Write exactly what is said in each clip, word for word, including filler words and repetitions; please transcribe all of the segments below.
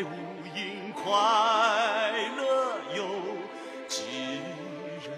无垠快乐有几人？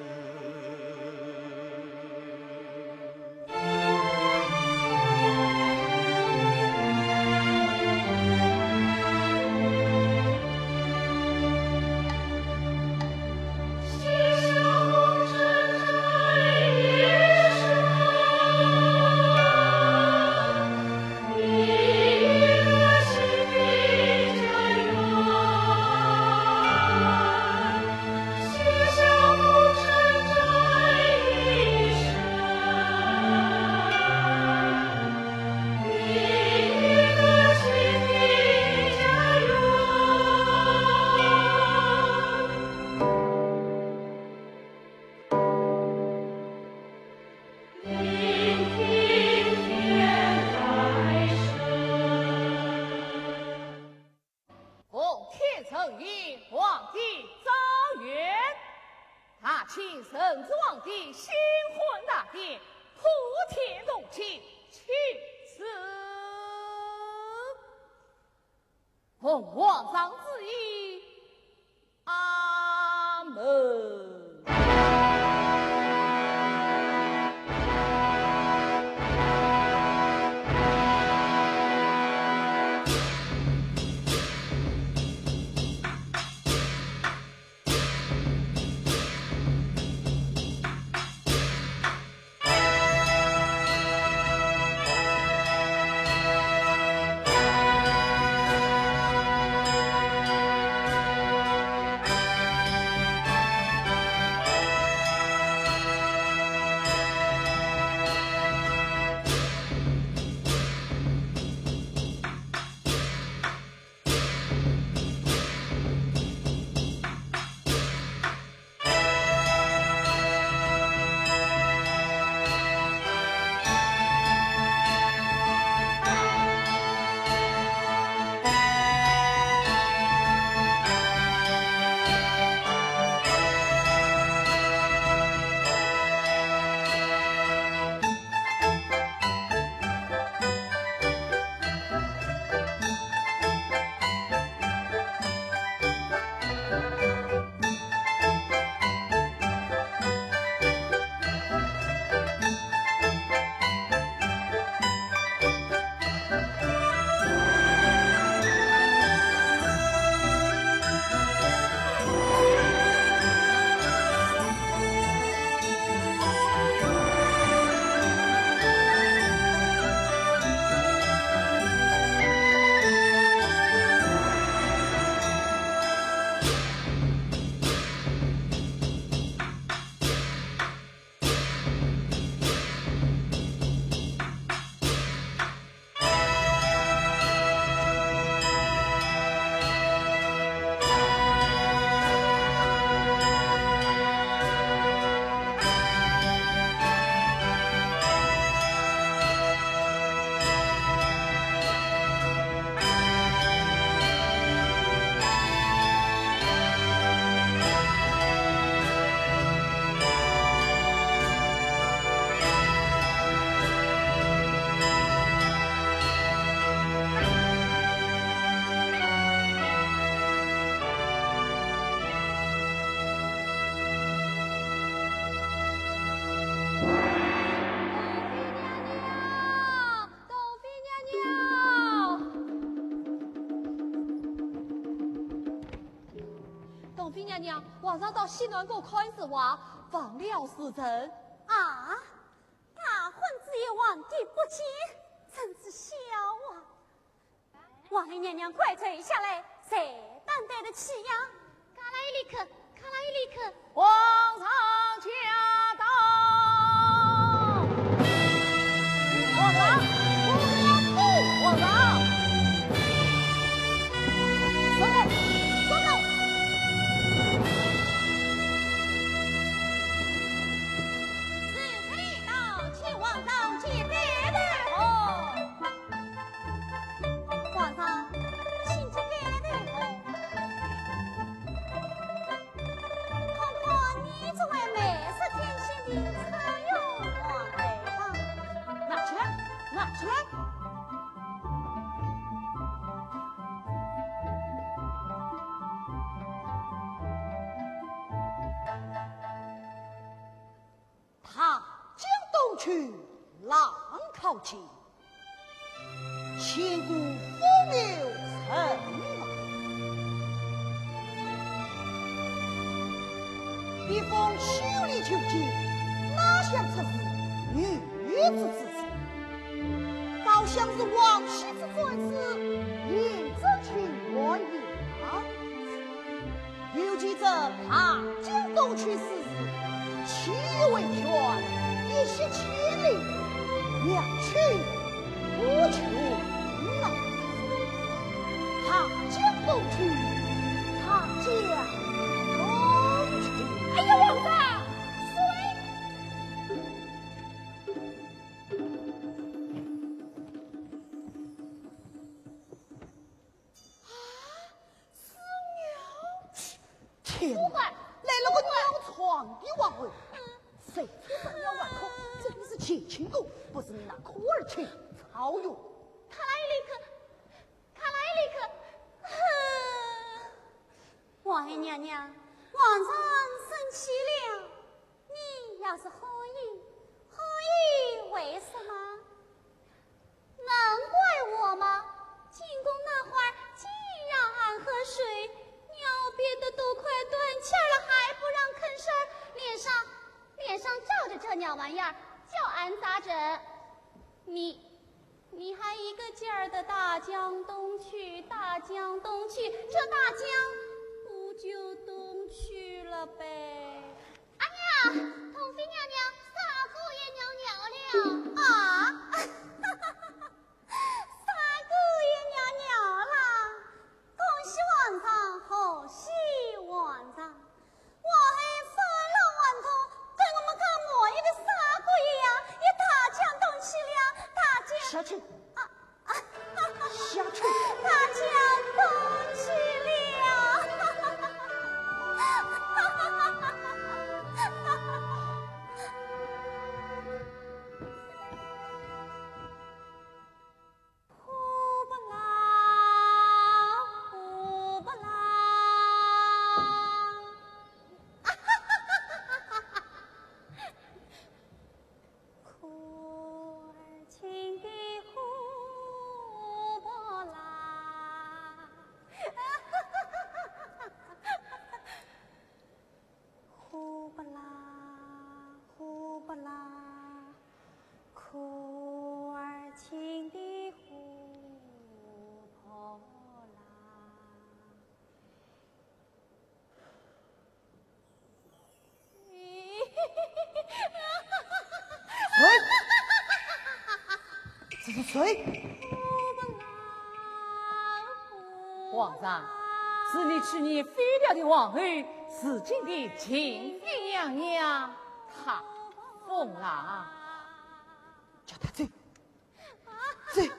奉天承运，皇帝诏曰：大清圣祖皇帝新婚大典，普天同庆，请旨。奉皇上旨意，阿门。董妃娘娘，皇上到西暖阁看事啊，忘了时辰。啊，大婚之夜皇帝不见，真是笑啊！皇后娘娘快跪下来，谁担待得起呀？卡拉伊里克，卡拉伊里克。皇上驾到！皇上，皇上，皇上！走开，走开！ 是谁到？请皇上揭盖头。皇上，请揭盖头。看看你这位美去浪淘尽，千古风流成王。一封修理求经，哪像出自女子之手，倒像是王羲之转世，胭脂情缘一样。 尤其这大江东去四十，岂有为权，一泻千里，两去无穷啊！大江东去，大江东去。哎呀，王丈，水！啊， 是鸟。天哪，不会，来了个不会。鸟床的王后，谁知这鸟外壳真是乾清宫，不是你那科尔沁曹云。卡拉伊里克，卡拉伊里克，哼。王后娘娘，王丈生气了。你要是后羿，后羿为什么？ 能怪我吗？进宫那会儿，既让俺喝水，尿憋得都快断气儿了，还不让吭声儿，脸上，脸上罩着这鸟玩意儿，叫俺咋整？你，你还一个劲儿的大江东去，大江东去，这大江不就东去了呗？ 哎呀，童妃娘娘，蛇姑爷尿尿了。啊？蛇姑爷尿尿了，恭喜皇上，贺喜皇上。我还说了王通，对我们家某一个蛇姑爷呀，也大江东去了，大江。下去。啊， 下去。大江东去了。呼不啦，呼不啦。 可儿亲的呼不啦。呼不啦，呼不啦，可儿亲的呼不啦。 谁？这是谁？皇上，是你去年废掉的皇后，如今的静妃娘娘，她疯了。叫她走。 这，这，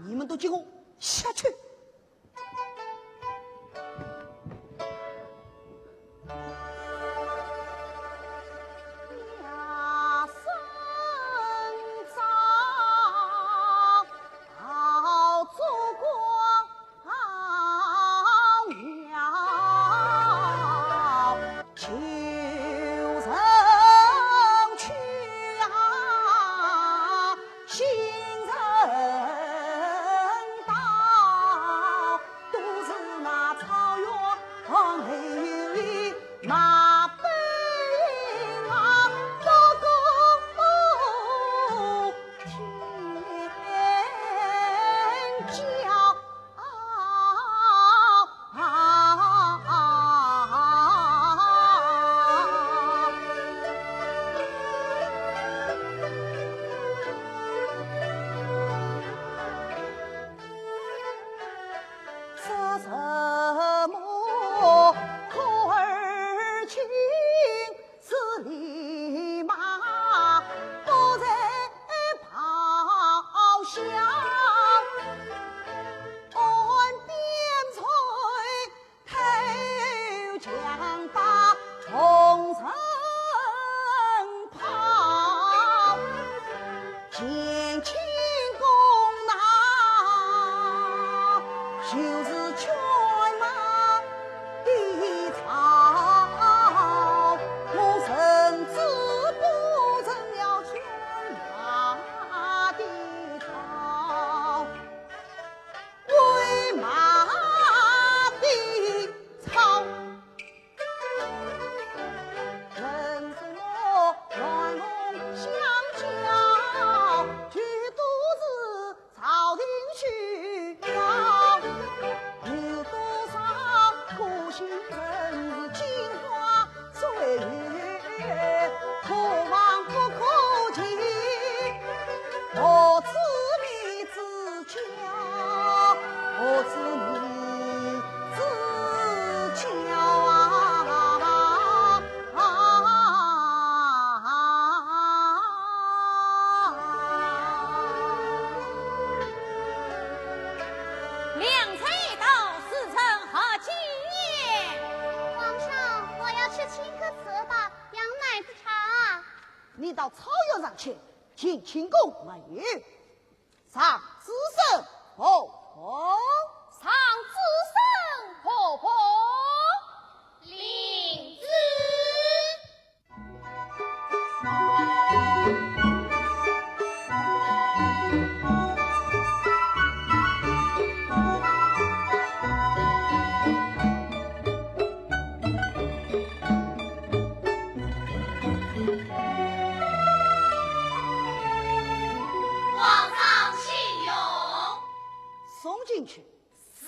你们都给我下去！到草原上去，请亲公没有？上子声婆婆。上子声婆婆。领旨。皇上请用。送进去。是。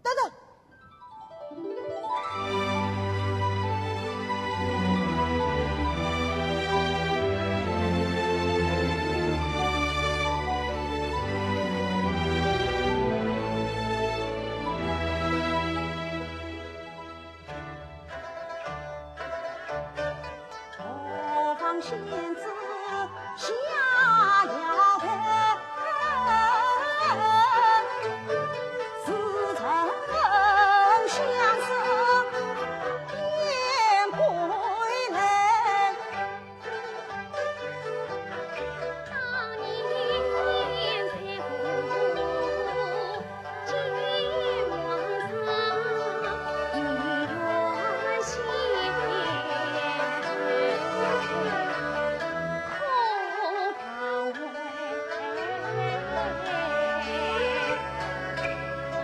等等。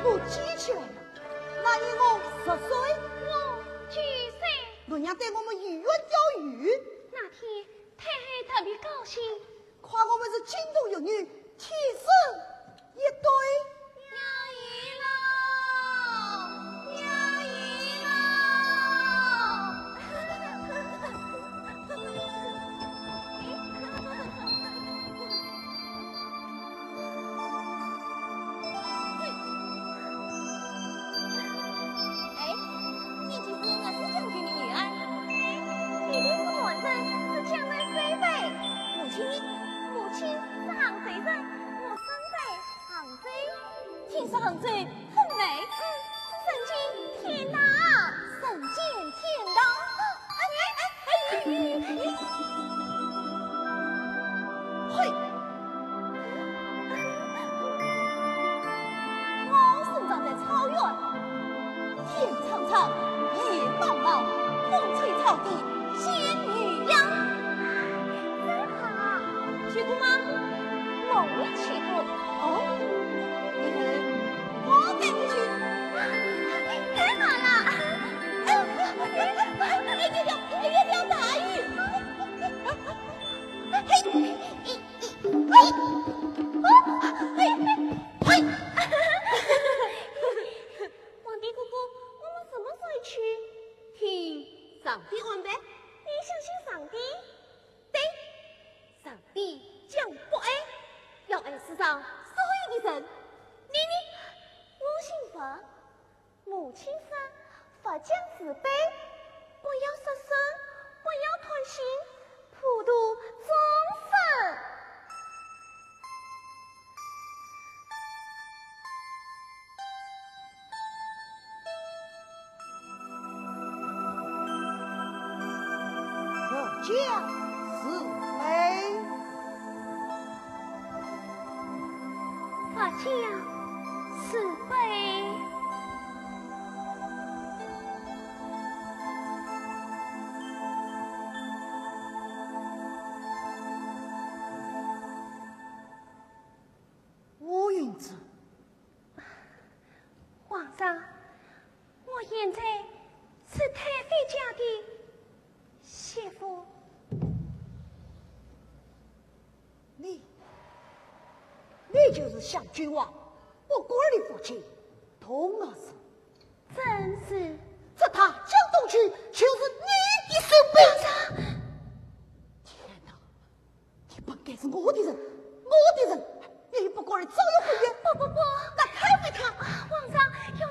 我记起来了，那年我十岁。我九岁。侬娘带我们游园钓鱼。那天，太后特别高兴， 夸我们是金童玉女，天生一对。钓鱼喽，钓鱼喽！哎，你就是我四将军的女儿。你的是我的，是将来妃妃。母亲，母亲是杭州人，我生在杭州。听说杭州很美。嗯，是人间天堂。人间天堂？哎，哎，哎，哎，哎。嘿！ 我生长在草原，天苍苍，野茫茫，风吹草低见牛羊。真好。去过吗？我也去过。哦，你看，我带你去。太好了！哎，哎，哎，哎，哎，哎，大雨。嘿，嘿，嘿。 皇帝哥哥，我们什么时候去？听上帝安排。你相信上帝？对，上帝降福爱，要爱世上所有的人。你呢？我信佛。 母亲说，佛讲慈悲，不要杀生，不要贪心，普度众生。佛讲慈悲。 佛讲慈悲。乌云子。皇上，我现在是太妃家的媳妇。 你，你就是想救我不过的父亲，童儿子。正是。这大江东去，就是你的手笔。皇上！天哪，你本该是我的人，我的人，你与不过儿早有婚约。不，不，不。那太妃她……皇上，有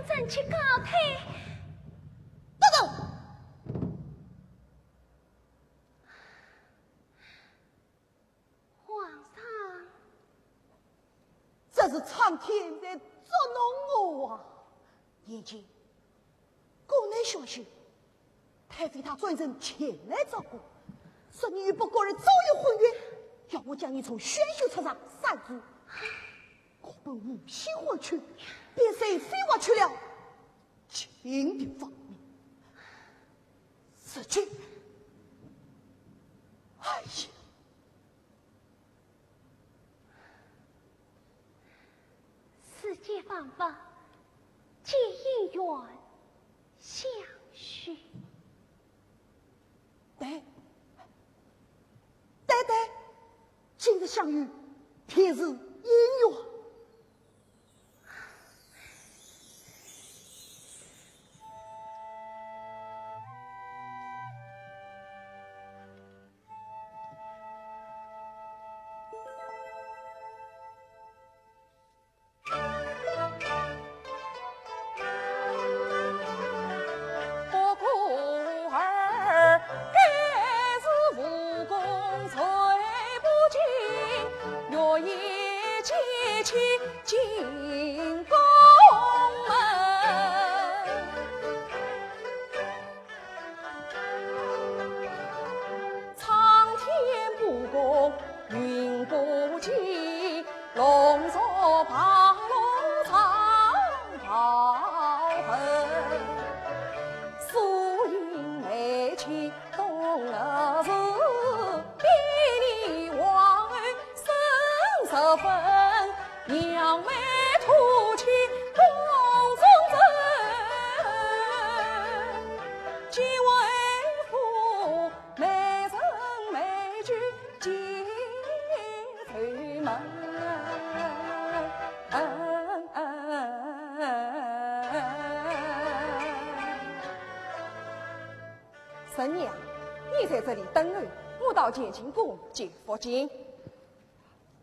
是苍天在捉弄我啊！眼前，宫内小姐，太妃她专程前来找我，说你与不过儿早有婚约，要我将你从宣秀车上刹住。我本无心回去，便随飞滑去了秦的方面。如今，哎呀！ 世间万物，皆因缘相续。对，对对，今日相遇，便是因缘。 苍天不公，云不齐，龙蛇帮龙藏宝盒。疏影眉间东吴事，比邻王侯生十分。 扬眉吐气空中走，几为夫美人美酒几醉梦。神娘，你在这里等候，我到乾清宫接福晋。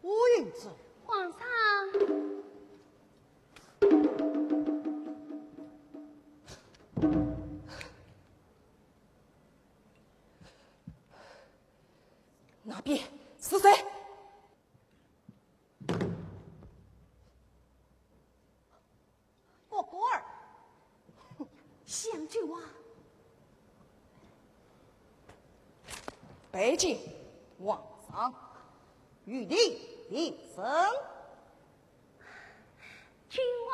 花影子。皇上。那边是谁？不过儿，相救啊！拜见皇上。 御弟平身。君王。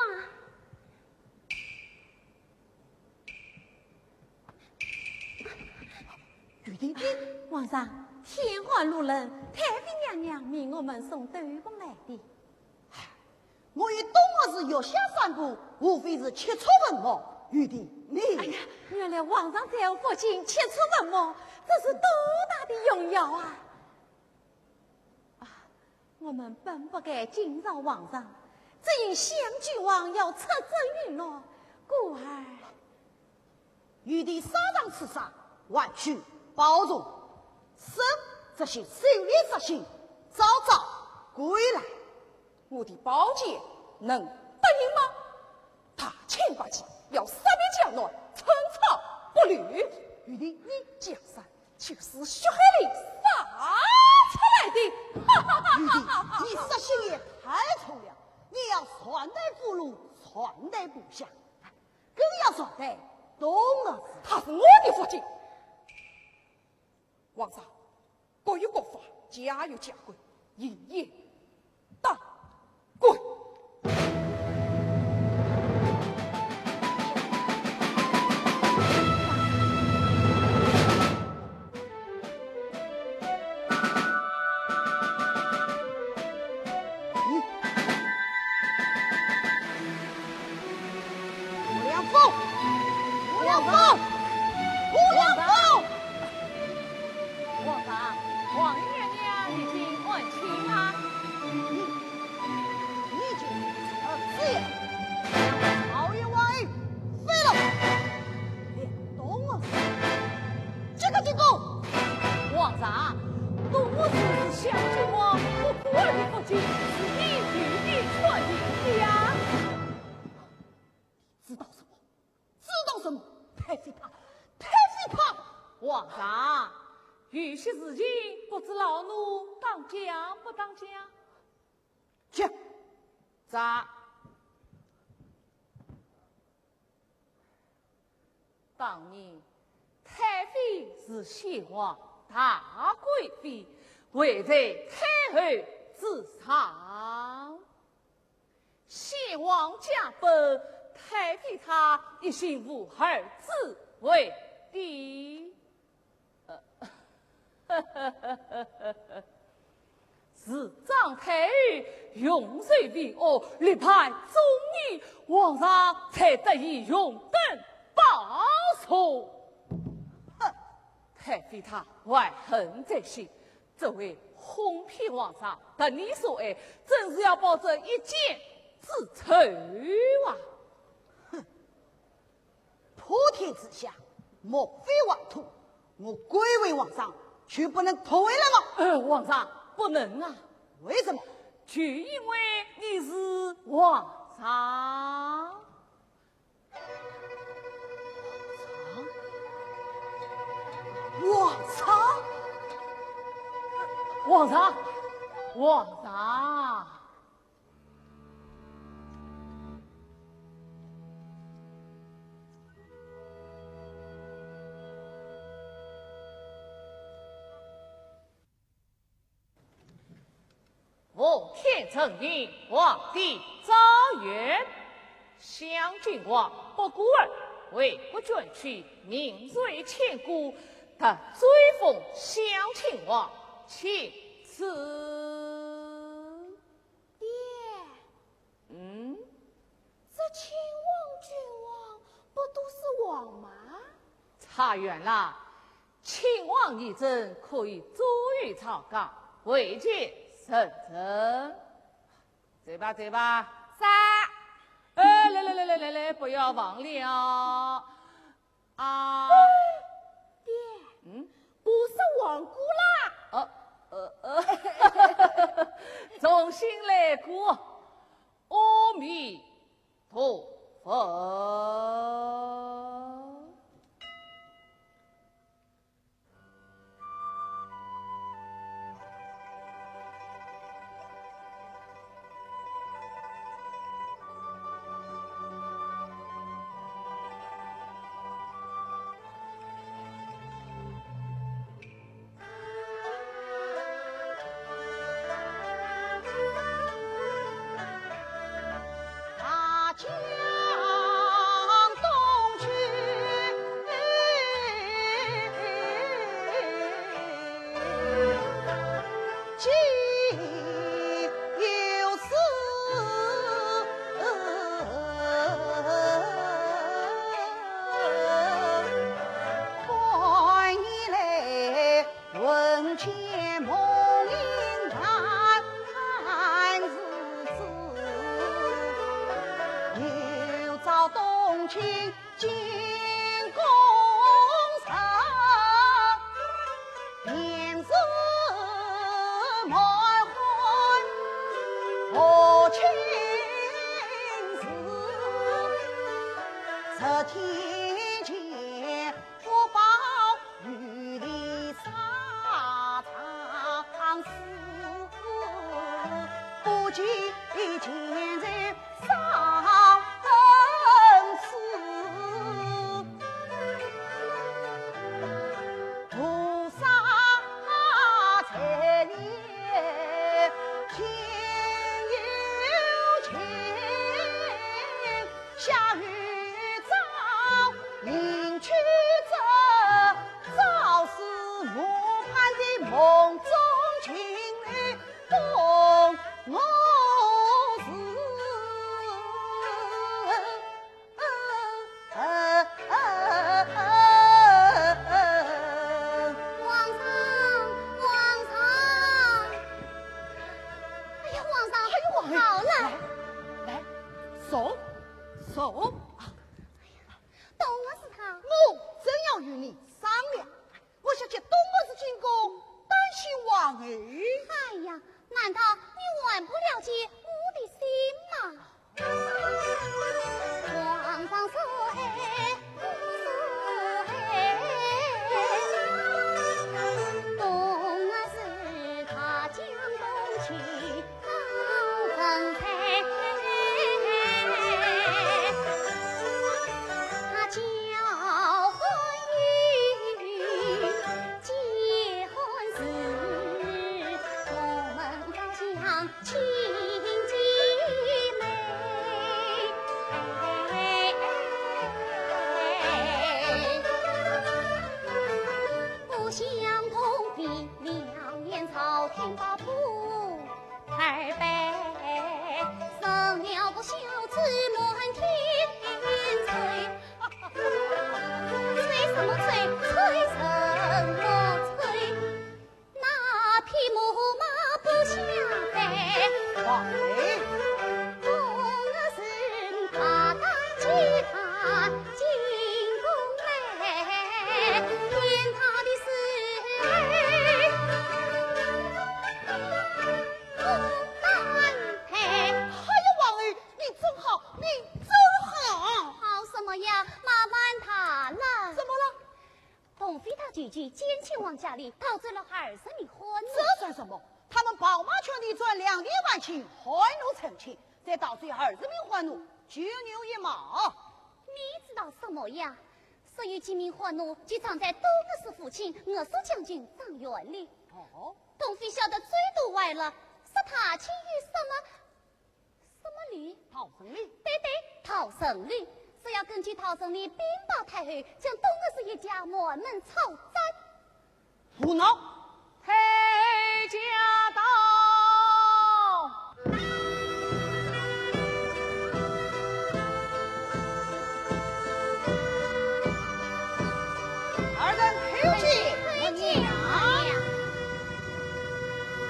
御弟弟。皇上，天寒路冷，太妃娘娘命我们送斗篷来的。 我与东吴事月下散步，无非是切磋文墨，御弟你……哎呀，原来皇上在我府近切磋文墨，这是多大的荣耀啊！啊，我们本不该惊扰皇上，只因相君王要出征巡逻，故而……御弟所上此事，还需保重，身则行，心亦则行，早早归来。 我的宝剑能答应吗？大清国际要杀灭江南，寸草不留。御弟，你……江山就是血海里杀出来的。御弟，你杀心也太重了！你要善待俘虏，善待部下，更要善待东吴……他是我的父亲。皇上， 各有各法，家有家规，一言当归。胡良峰，胡良峰，胡良峰！ 皇上，王爷娘娘已经安寝了。你，你已经……呃，子夜，老爷王妃废了，连东吴……这个进宫。皇上，东吴事是相君王不过儿的福晋，是你御弟所定的呀。知道什么？ 知道什么？太妃她，太妃她！皇上，有些事情不知老奴当讲不当讲？讲，啥？当年太妃是先皇大贵妃，位在太后之上。先皇驾崩，太妃她一心无儿子为帝。 呃，是张太后用人为恶，力败众议，皇上才得以荣登宝座。哼，太妃她怀恨在心，这位哄骗皇上、夺你所爱，真是要报这一箭之仇啊！哼， 普天之下，莫非王土，我贵为皇上，就不能投为了吗？呃，皇上，不能啊。为什么？就因为你是皇上。皇上？皇上？皇上？ 奉天承运，皇帝诏曰：襄亲王不孤儿，为国捐躯，名垂千古，特追封襄亲王，钦此。 爹，嗯？这亲王、郡王不都是王吗？差远了，亲王议政可以左右朝纲，位极圣政。走吧，走吧。啥？哎，来来来来来来，不要忘了。 啊。爹，嗯？不是亡故啦？呃，呃，呃，重新来过。阿弥陀佛。 皇上，皇上。哎呀，皇上，哎呦，好了。来，来，坐，坐。哎呀，东宫是他。我正要与你商量。 我想去东宫是进宫，担心王后。哎呀，难道你还不了解我的心吗？皇上说，哎，我说，哎，东宫是他将东去到分开。王家里逃走了二十名汉奴。这算什么？他们跑马圈地转粮田还清，汉奴成千，才逃走二十名汉奴，九牛一毛。你知道什么呀？说有几名汉奴就藏在东阁寺附近，我所将军张院里。哦。东非晓得最多坏了，说大清有什么 什么律？逃生律。对对，逃生律，是要根据逃生律禀报太后，将东阁寺一家满门抄斩。胡闹！退驾到！二人叩见额娘。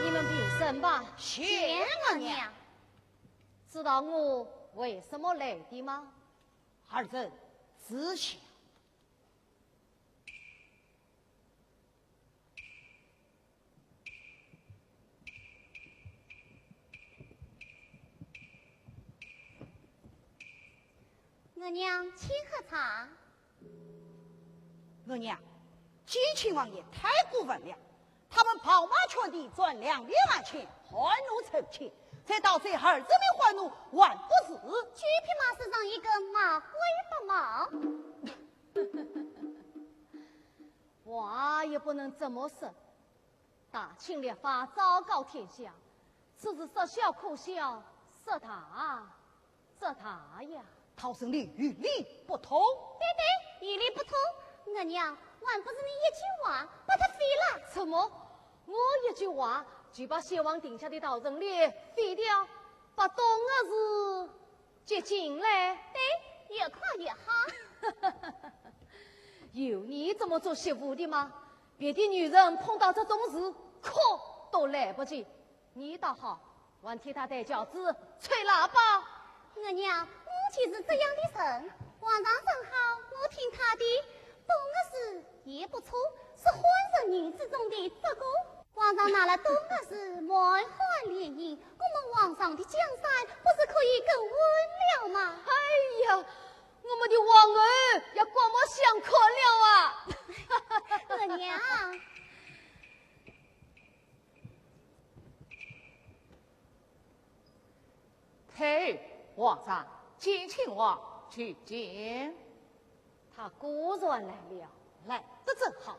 你们平身吧。谢额娘。 知道我为什么来的吗？二人知晓。额娘，请喝茶。 额娘，建亲王爷太过分了，他们跑马圈地转粮田还清，汉奴成千，才逃走二十名汉奴，还不是？九匹马身上一个马灰白帽。话也不能这么说，大清律法昭告天下，此事说小可小，说大 这大呀，逃生律与理不通。对对，与理不通。额娘，还不是你一句话，把他废了。什么？我一句话就把先王定下的逃生律废掉，把东阁寺接进来？对，越快越好。有你这么做媳妇的吗？别的女人碰到这种事，哭都来不及。 你倒好，还替他抬轿子、吹喇叭。额娘，我就是这样的人。皇上说好，我听他的。东阁寺也不错，是汉人女子中的不过。皇上拿了东阁寺，满汉联姻，我们皇上的江山不是可以更稳了吗？哎呀，我们的皇后要刮目相看了啊！额娘。 太后，皇上，建亲王求见。他果然来了。来得正好。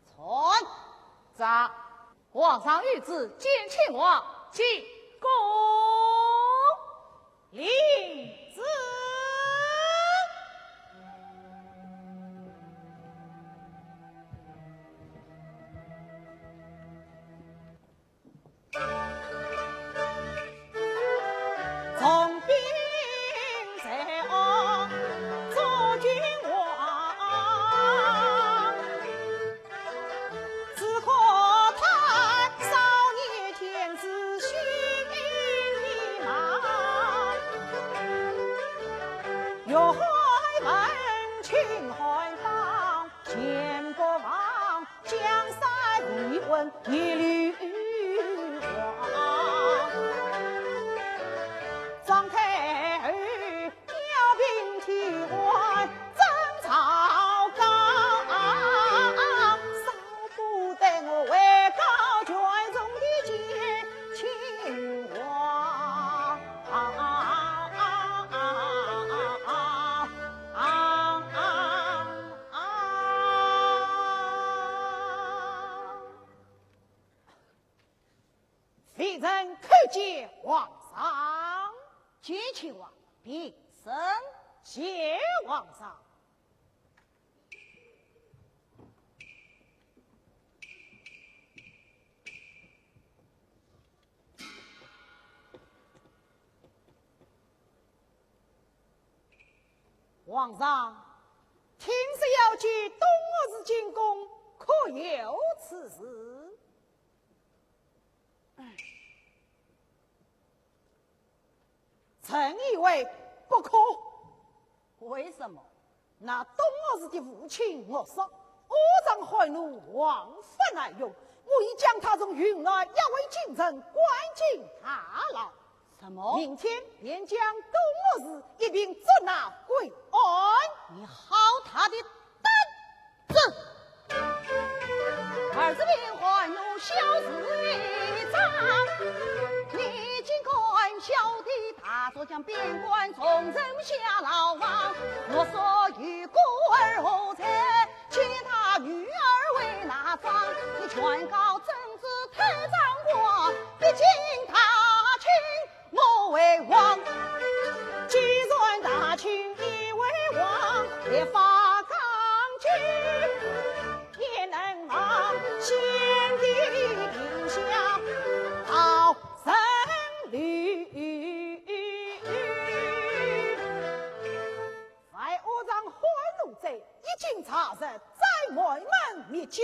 传。在。皇上谕旨，建亲王进宫。领旨。 重兵在后，做君王。只可叹少年天资轻易老。欲害问秦汉当前不忘， 江山易稳一律忘。张太后调兵天官张赵刚，少不得我位高权重的建亲王。 微臣叩见皇上。建亲王平身。谢皇上。 皇上，听说要借东阁寺进宫，可有此事？臣以为不可。为什么？ 那东阁寺的无亲无叔，窝藏汉奴，枉法难容。我已将他从云南押回京城，关进大牢。什么？明天便将东阁寺一并捉拿归案。你好大的胆子！是平汉奴小事一桩，你竟敢小的大作将边关众人下牢房，我说有故儿何在？见他女儿为哪桩？你劝告怎知太张狂，毕竟大清 我为王，既然大清已为王，立法纲纪也能忘，先帝定下好人律。万恶人汉奴者，一经查实，斩满门灭九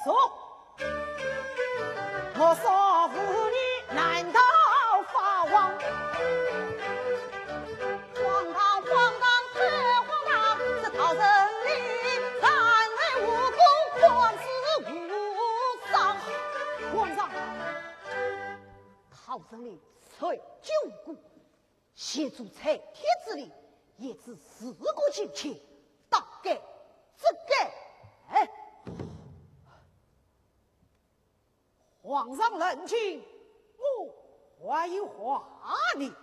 族。 我说无疑难逃法网。荒唐，荒唐，太荒唐！这道人令，然为无辜，官司无伤。皇上，道人令虽无辜， 写作在帖子里，也只是个情节，大概这个。哎，皇上冷静，我还有话呢。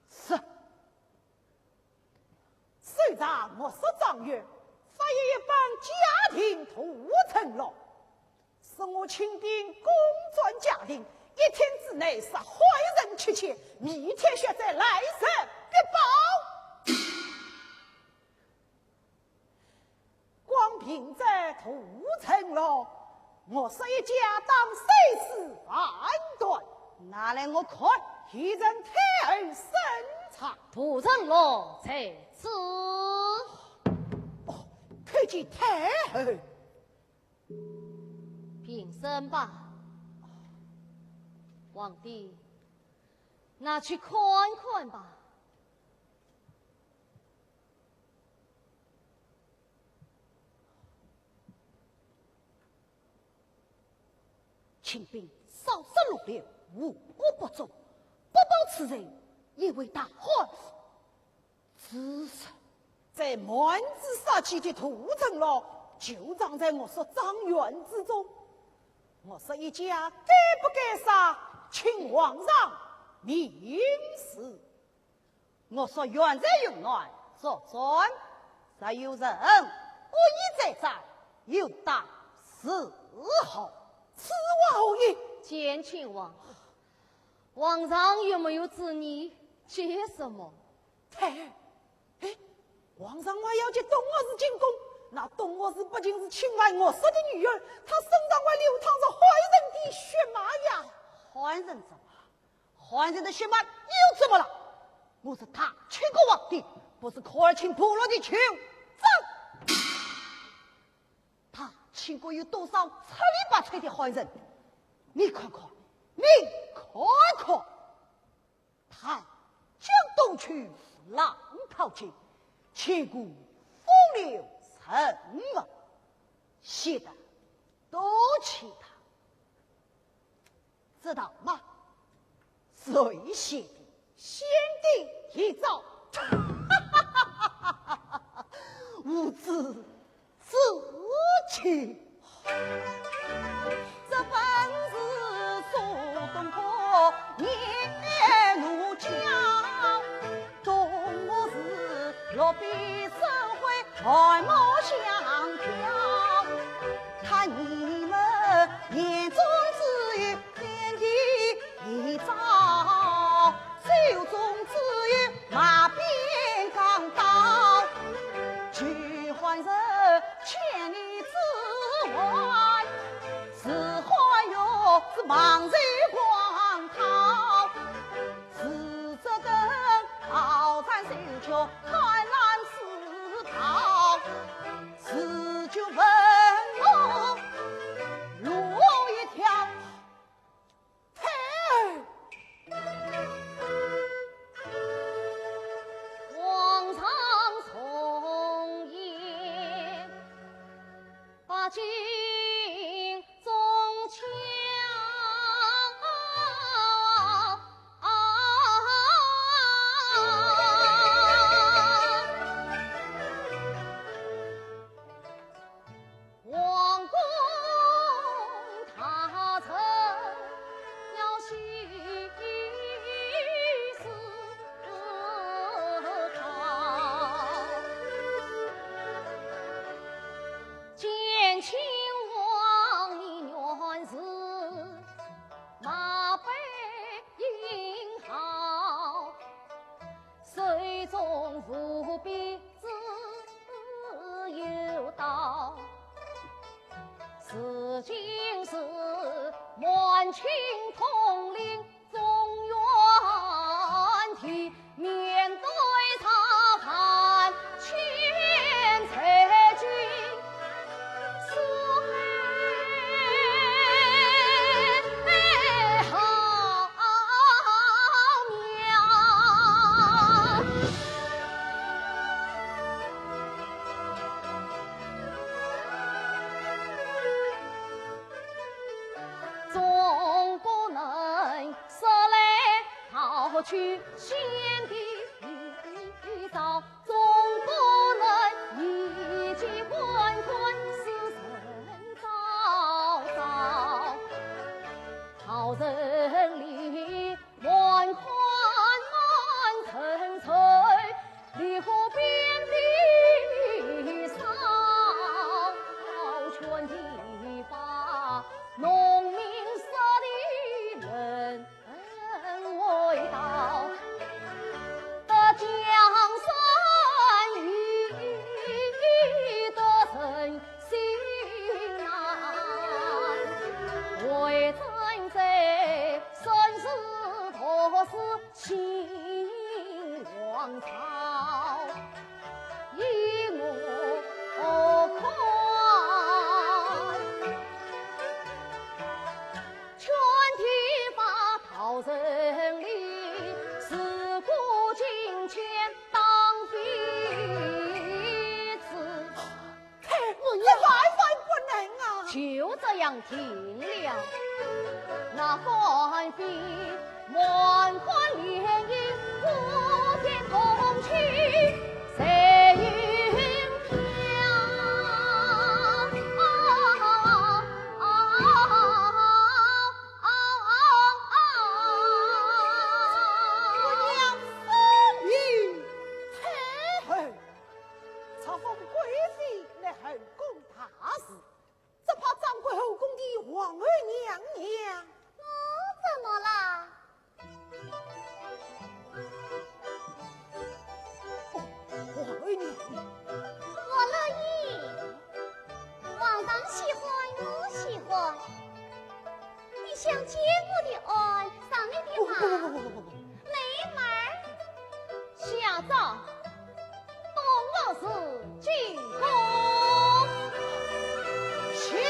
是。首长，我说状元，发现一班假定屠城了。 是我清兵攻占嘉定，一天之内杀坏人七千，明天血债来日必报。光凭这屠城了，我说一家当生死万段。拿来我看。启奏太后审查。屠城了在此。哦，叩见太后。 平身吧。皇帝，拿去看看吧。清兵扫射六六，无恶不作，不报此人，也为大汉 之事。这满纸杀气的屠城了，就藏在我说状元之中。我说一家该不该杀，请皇上明示。我说远在云南作战，若有人恶意追斩，有当如何？此话何意？见亲王，皇上有没有旨意？急什么？太后， 哎，皇上还要接东岳氏进宫，那东岳氏不仅是亲爱我说的女儿，她身上还流淌着汉人的血脉呀！汉人怎么了？汉人的血脉又怎么了？我是大清国皇帝，不是科尔沁部落的酋长。大清国有多少七里八吹的汉人？你看看，你看看！ 长江东去，浪淘尽，千古风流人物，写得多奇谈，知道吗？谁写的？先帝遗诏。无知 之气。这本是苏东坡年奴讲，东吴是落笔生辉，翰墨相标。看你们眼中只有 天地一朝，手中只有马鞭钢刀，拒汉人千里之外，是汉又是亡人光逃，是这等鏖战手脚，贪婪私逃，是就问我路一条。 太后。皇上重言，八斤中枪。必自有道。如今是满清统领中原地，面对大汉千岁君，是非好妙。 总不能说来逃去先帝早，总不能一介官官私人昭昭。好人里 满汉满城愁，离合边地少，全地把农民杀的人为道。得江山易得人心难，为政者生死多是 秦王朝，依我看，全体把逃人哩，事过境迁当彼此。 太后呀，这万万不能啊！就这样定了。那官兵满汉联营，五千铜骑随云飘。我娘封印太后。 册封贵妃来后宫大事，只怕掌管后宫的皇后娘娘。我怎么啦？哦，皇后娘娘。我乐意，皇上喜欢，我喜欢。你想见我的爱，上你的马。不不不不不不不不。 妹妹儿，下诏，东吴是进宫。谢呀！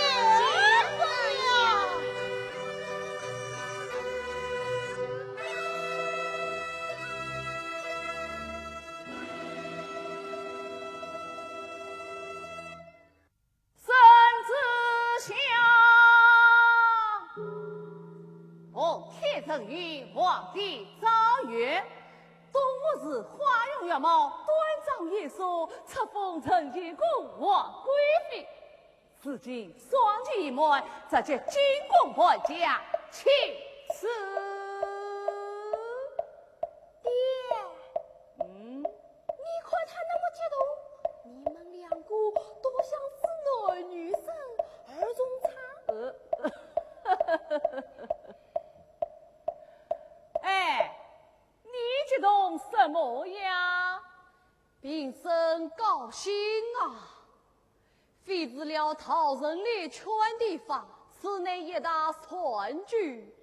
圣旨下，奉天承运，皇帝诏曰：东吴是花容月貌，端庄贤淑，册封承乾宫皇贵妃。如今双期已满，着即进宫伴驾，请赐。 爹，嗯？你看他那么激动，你们两个多像是男女生儿童场。呃，哎，你激动什么呀？平生高兴啊！ 非除了逃人离圈的法，此乃一大善举。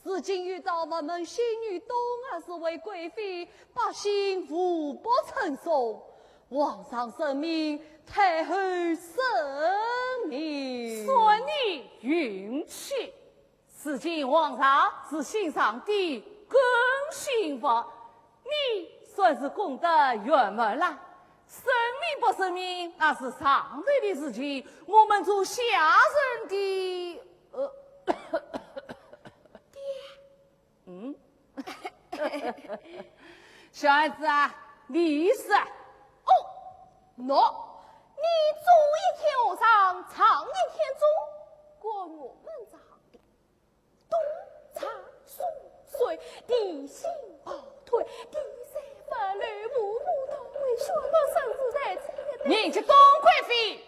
如今遇到我们仙女东吴是位贵妃，百姓无不称颂，皇上圣明，太后圣明。算你运气。 如今皇上是欣赏的更幸福，你算是功德圆满了。圣明不圣明，那是上头的事情，我们做下人的，呃，爹。嗯？小儿子啊，你是？哦，喏，你左一天和尚，长一天中，管我们这行的。 冬茶送水，提醒跑腿，第三番来步步到位，宣布圣旨在即。你这当贵妃，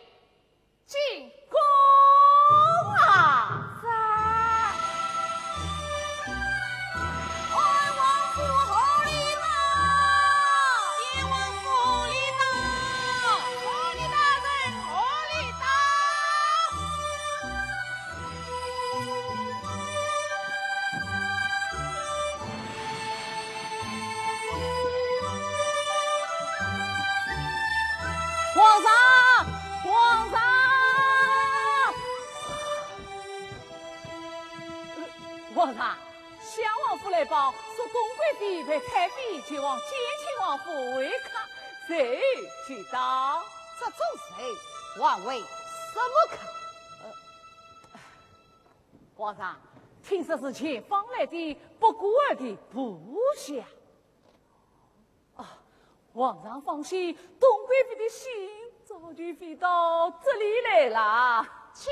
进宫啊！在。哎，王府好礼呐！哎，王府好礼说董贵妃陪太妃前往建亲王府会客，随即到。这种事，还会什么客？呃，皇上，听说是前方来的不过尔的部下。 啊，皇上放心，董贵妃的信早就飞到这里来了。去，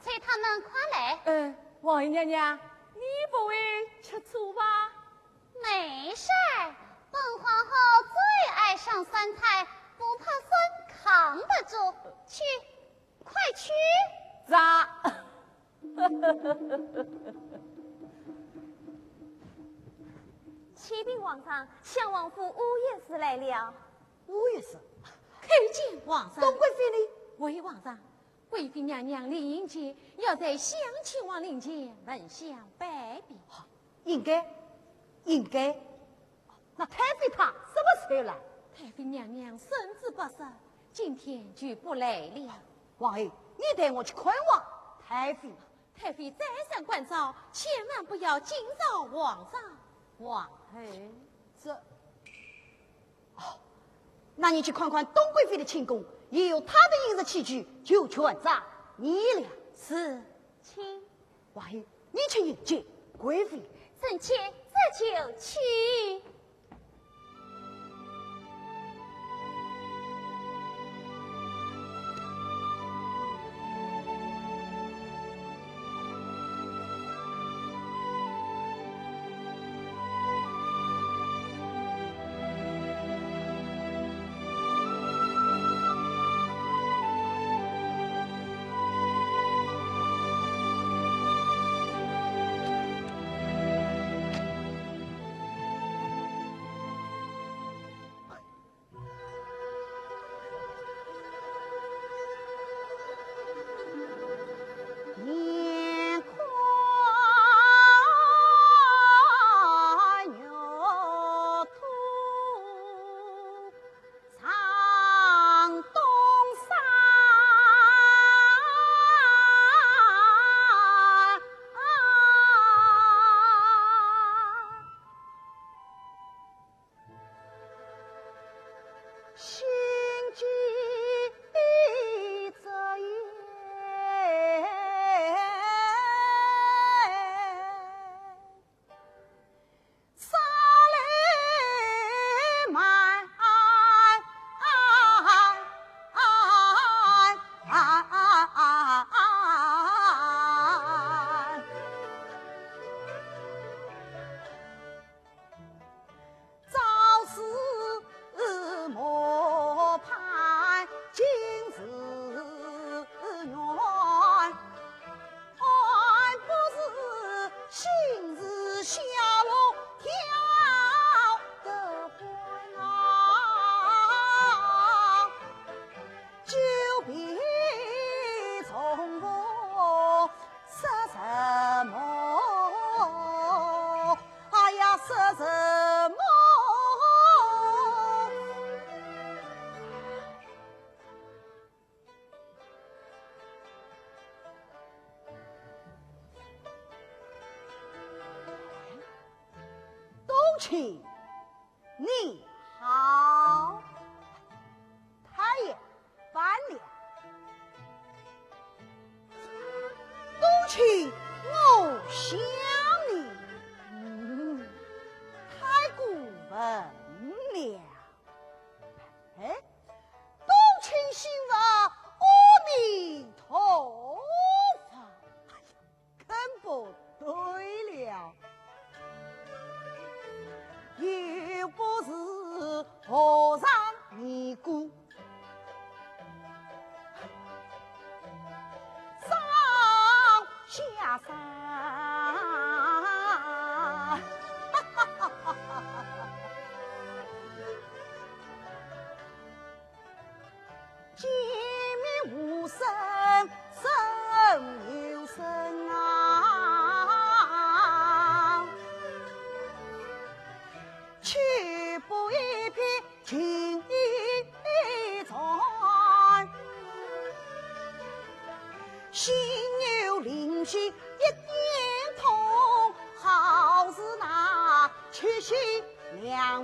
催他们快来。嗯，王爷娘娘，你不会吃醋吧？没事儿，本皇后最爱上酸菜，不怕酸扛不住。去，快去。喳。启禀皇上，相王府乌御史来了。乌御史？叩见皇上。董贵妃呢？回皇上，贵妃娘娘临行前要在相亲王灵前焚香拜别。应该，应该。 那太妃她什么时候来？太妃娘娘身子不适，今天就不来了。王后，你带我去看望太妃。太妃再三关照，千万不要惊扰皇上。王后，这……哦，那你去看看董贵妃的寝宫，也有她的饮食起居，就全仗你了。是，请。 王爷，你去迎接贵妃。臣妾这就去。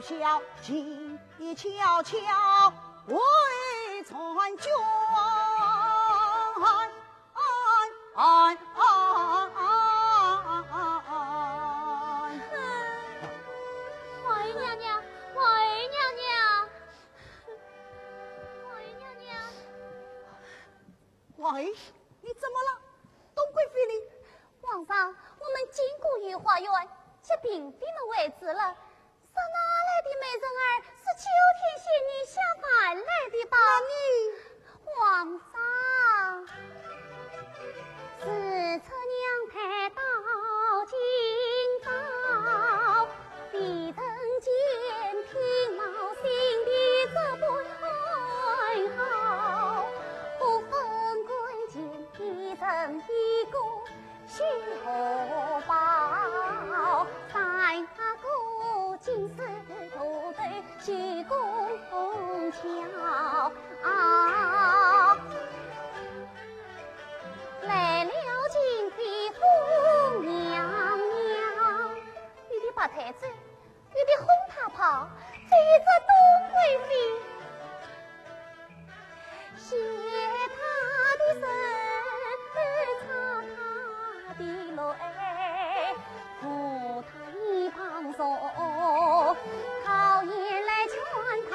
小姐悄悄回转转。王爷娘娘，王爷娘娘，王爷娘娘。王爷，你怎么了？董贵妃呢？皇上，我们经过御花园，接嫔妃们回去了。 说哪来的美人儿？是九天仙女下凡来的吧？那你……皇上。自出娘胎到今朝，未曾见嫔冒新的这般好，不分官贱，一人一个 小宝，三个金丝头戴西宫桥。啊，来了金妃红娘娘，有的白太子， 有的红太后，只有这董贵妃。谢她的身，擦她的泪，扶她一旁坐，讨言来劝她，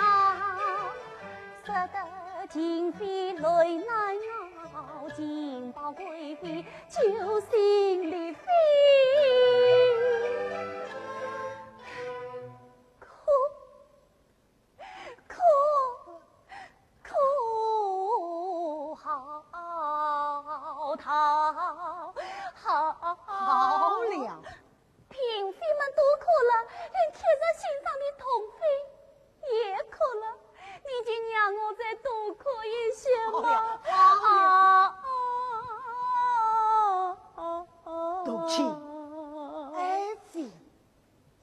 说得嫔妃泪难熬，金宝贵妃 救心的肺。可，可，可好，好，好。好了。嫔妃们都哭了，连贴在心上的董妃 也哭了，你就让我再多哭一些吧。好了，好了。啊，啊，啊，啊，啊。杜甫，爱妃。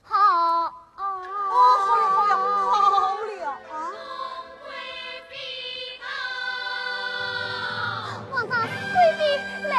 好，啊。哦，好了，好了，好了啊。皇上，贵妃来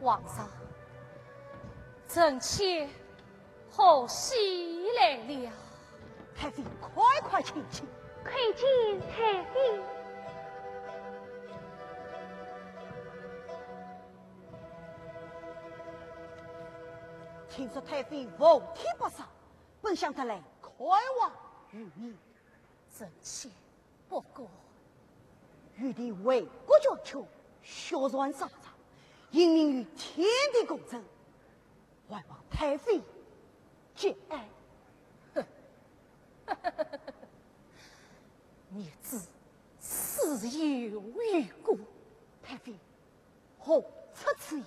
皇上，臣妾贺喜来了。太妃，快快请起。叩见太妃。听说太妃服帖不少，本想特来看望于你。臣妾不敢。御弟为国捐躯，血染沙场，英名于天地共振，还望太妃节哀。哼，逆子死有余辜。太妃， 何出此言？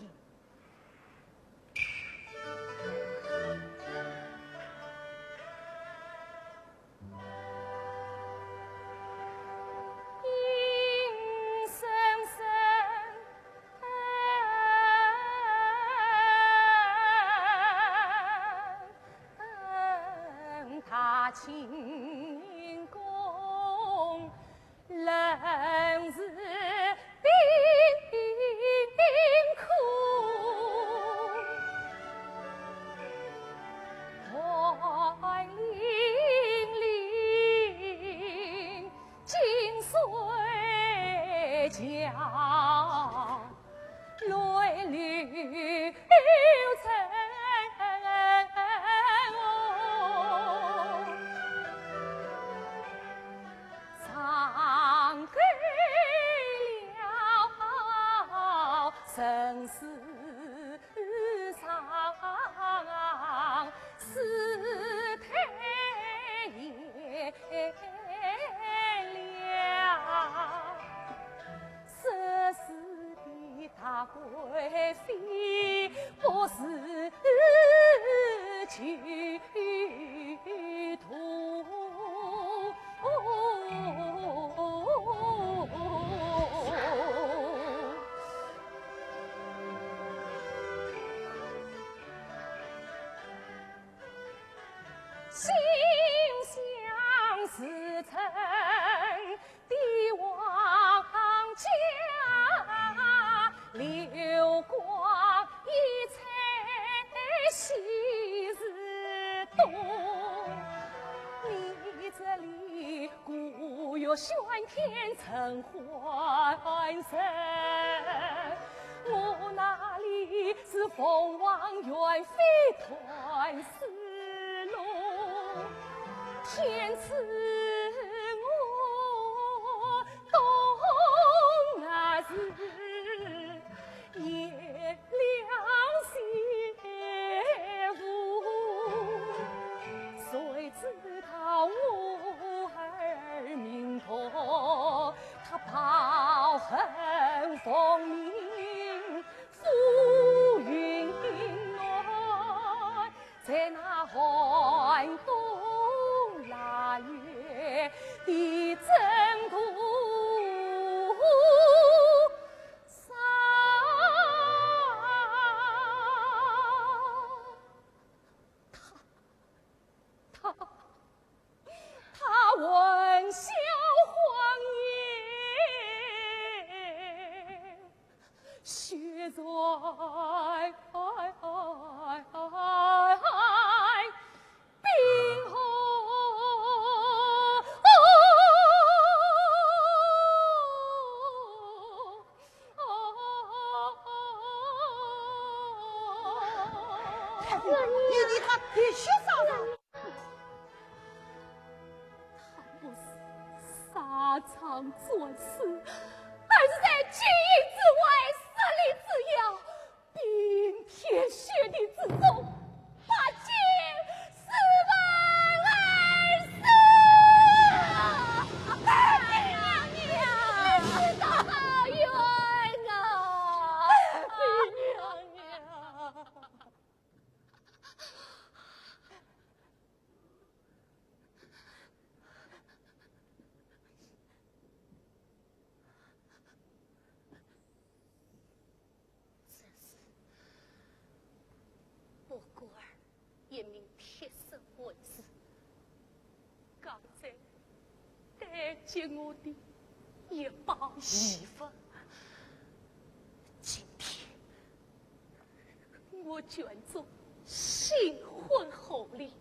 我卷宗新婚厚礼，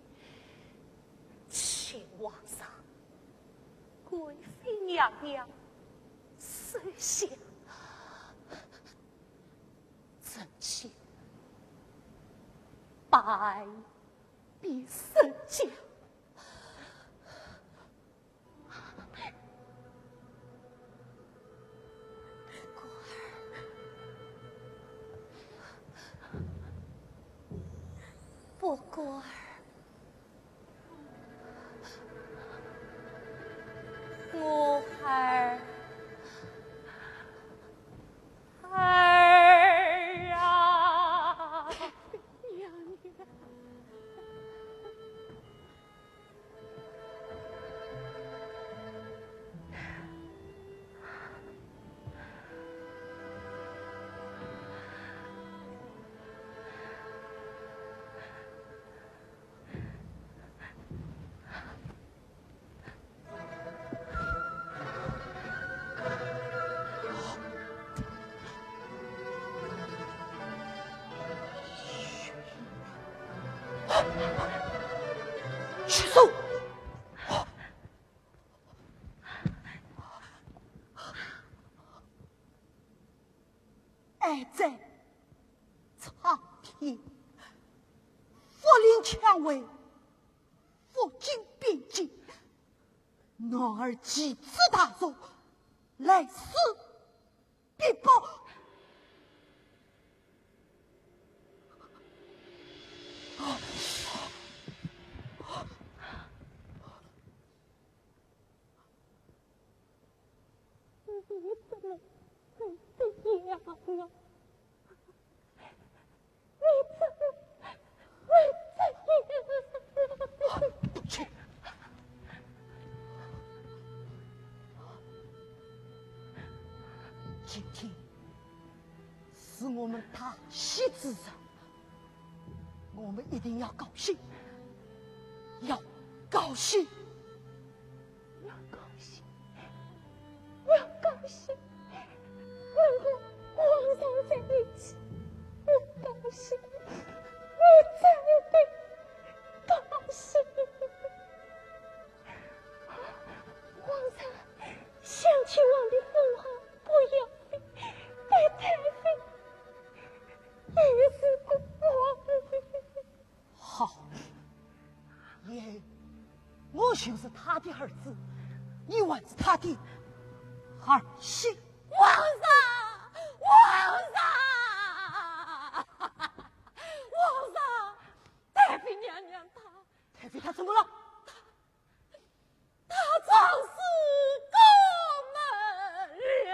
请皇上、贵妃娘娘收下。臣妾拜别圣驾。不过儿，不过儿，我儿，儿啊！娘娘。 住手！爱在苍天，福临乾坤，福经边境。男儿继子大族，来世必报。 你怎么会这样啊？你怎么会这样啊？不去。今天是我们大喜之日， 我们一定要高兴，要高兴，要高兴，要高兴！能和皇上在一起，我高兴，我真的高兴！皇上，想请皇帝封好，不要被太妃 也是国王。好，以后我就是他的儿子，你还是他的儿媳。皇上，皇上，皇上，太妃娘娘她，太妃她怎么了？ 她撞死宫门了。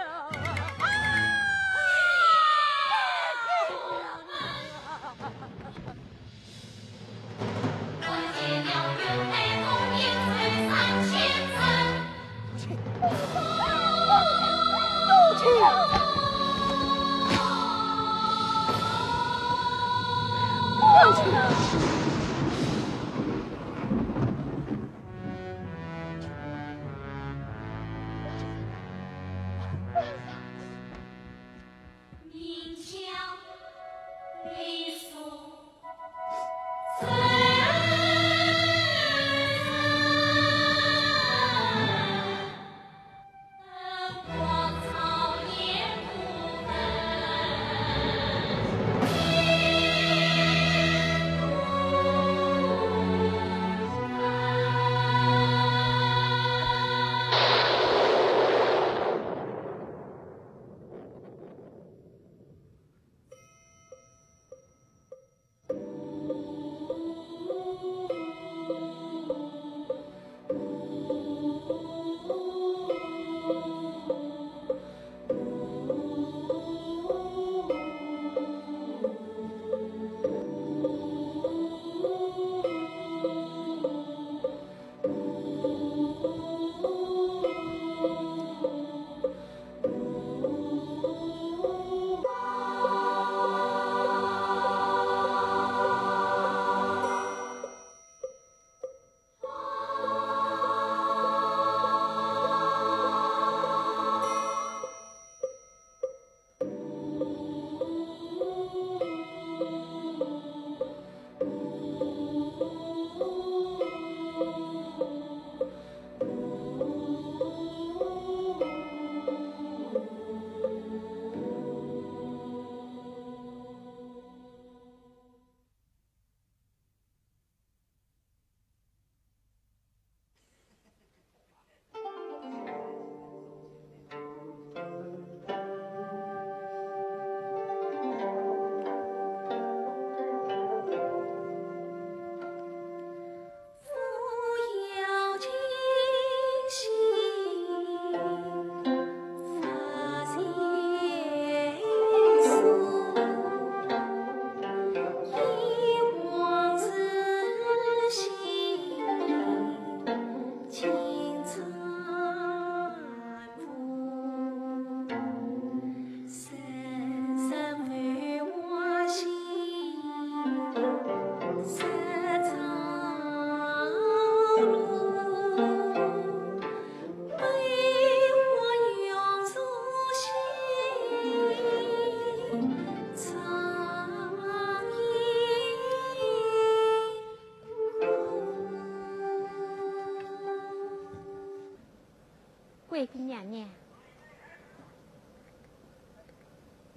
贵妃娘娘，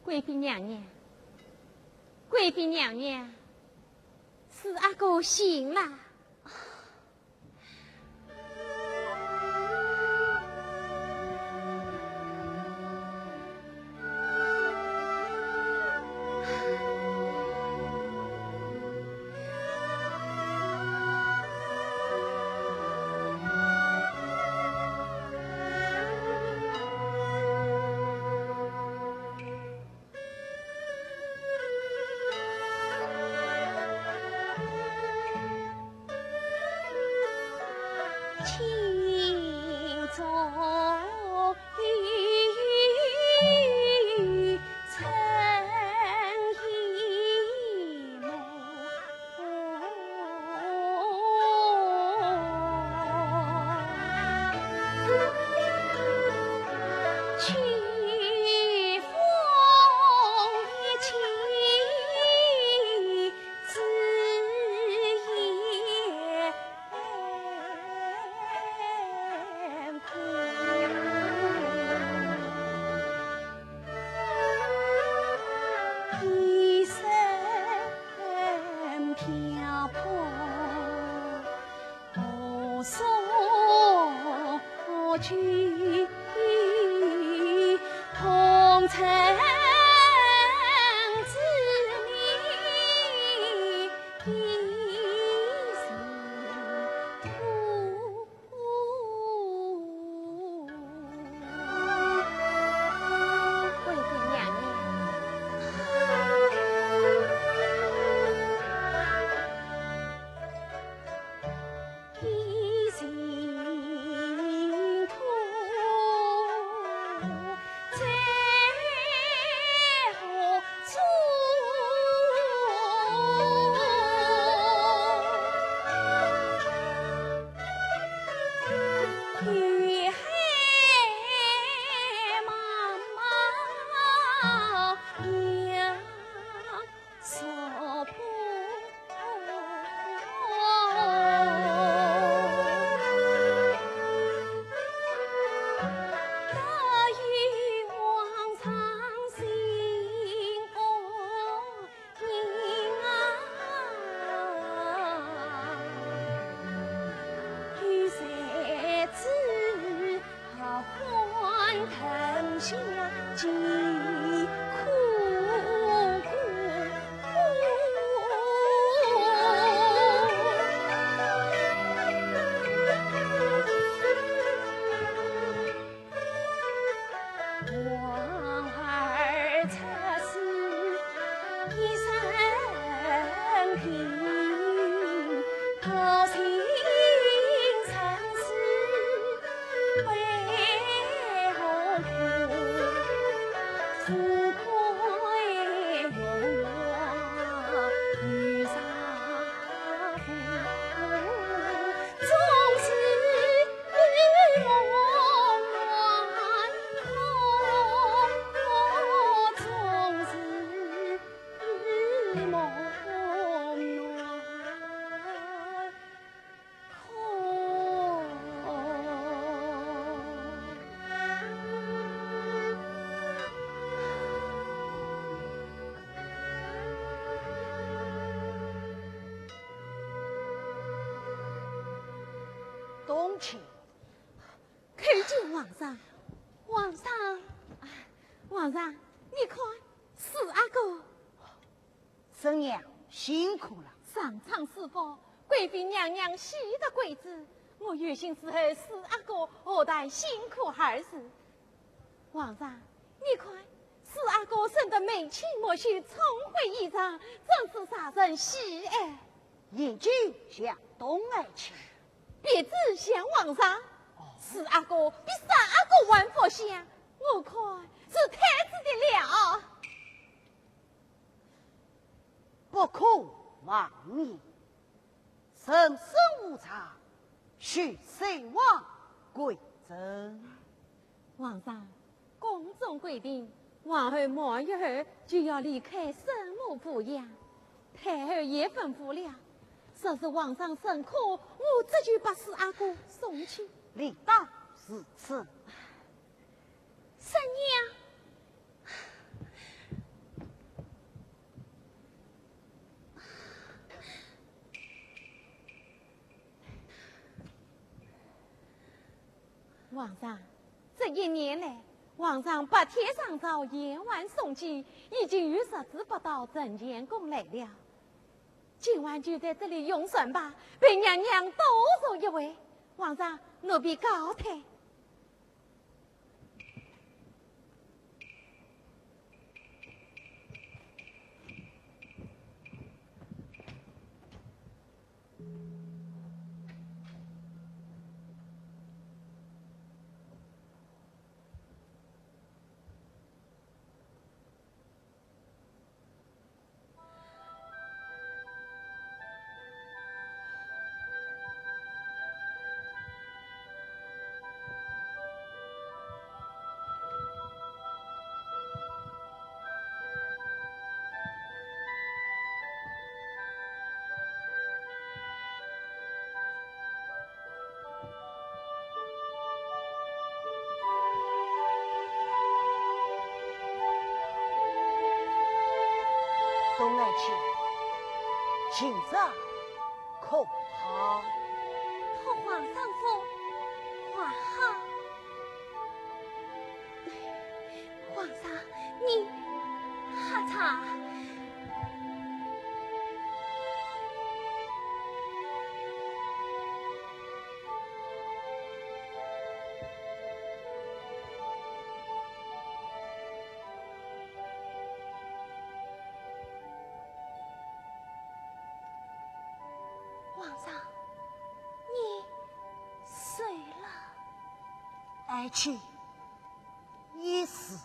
贵妃娘娘，贵妃娘娘，四阿哥醒了。冬青。叩见皇上，皇上，啊，皇上，你看，四阿哥。 孙娘辛苦了。上苍赐福，贵妃娘娘喜得贵子，我有心伺候四阿哥何谈辛苦二字。皇上，你看，四阿哥生得眉清目秀，聪慧异常，真是惹人喜爱。眼睛像冬爱卿。鼻子像皇上，四阿哥比三阿哥还福相，我看是太子的了。 不可妄言，人生无常，须慎防贵谪。皇上，宫中规定，皇后满月后就要离开生母抚养，太后也吩咐了，若是皇上认可，我这就把四阿哥送去。理当如此。皇上，这一年来，皇上白天上朝，夜晚送祭，已经有十次不到承乾宫来了。今晚就在这里用膳吧，陪娘娘多坐一会。皇上，奴婢告退。 冬爱卿，今朝可好？托皇上福，还好。皇上，你喝茶。 皇上，你睡了？爱卿，已是。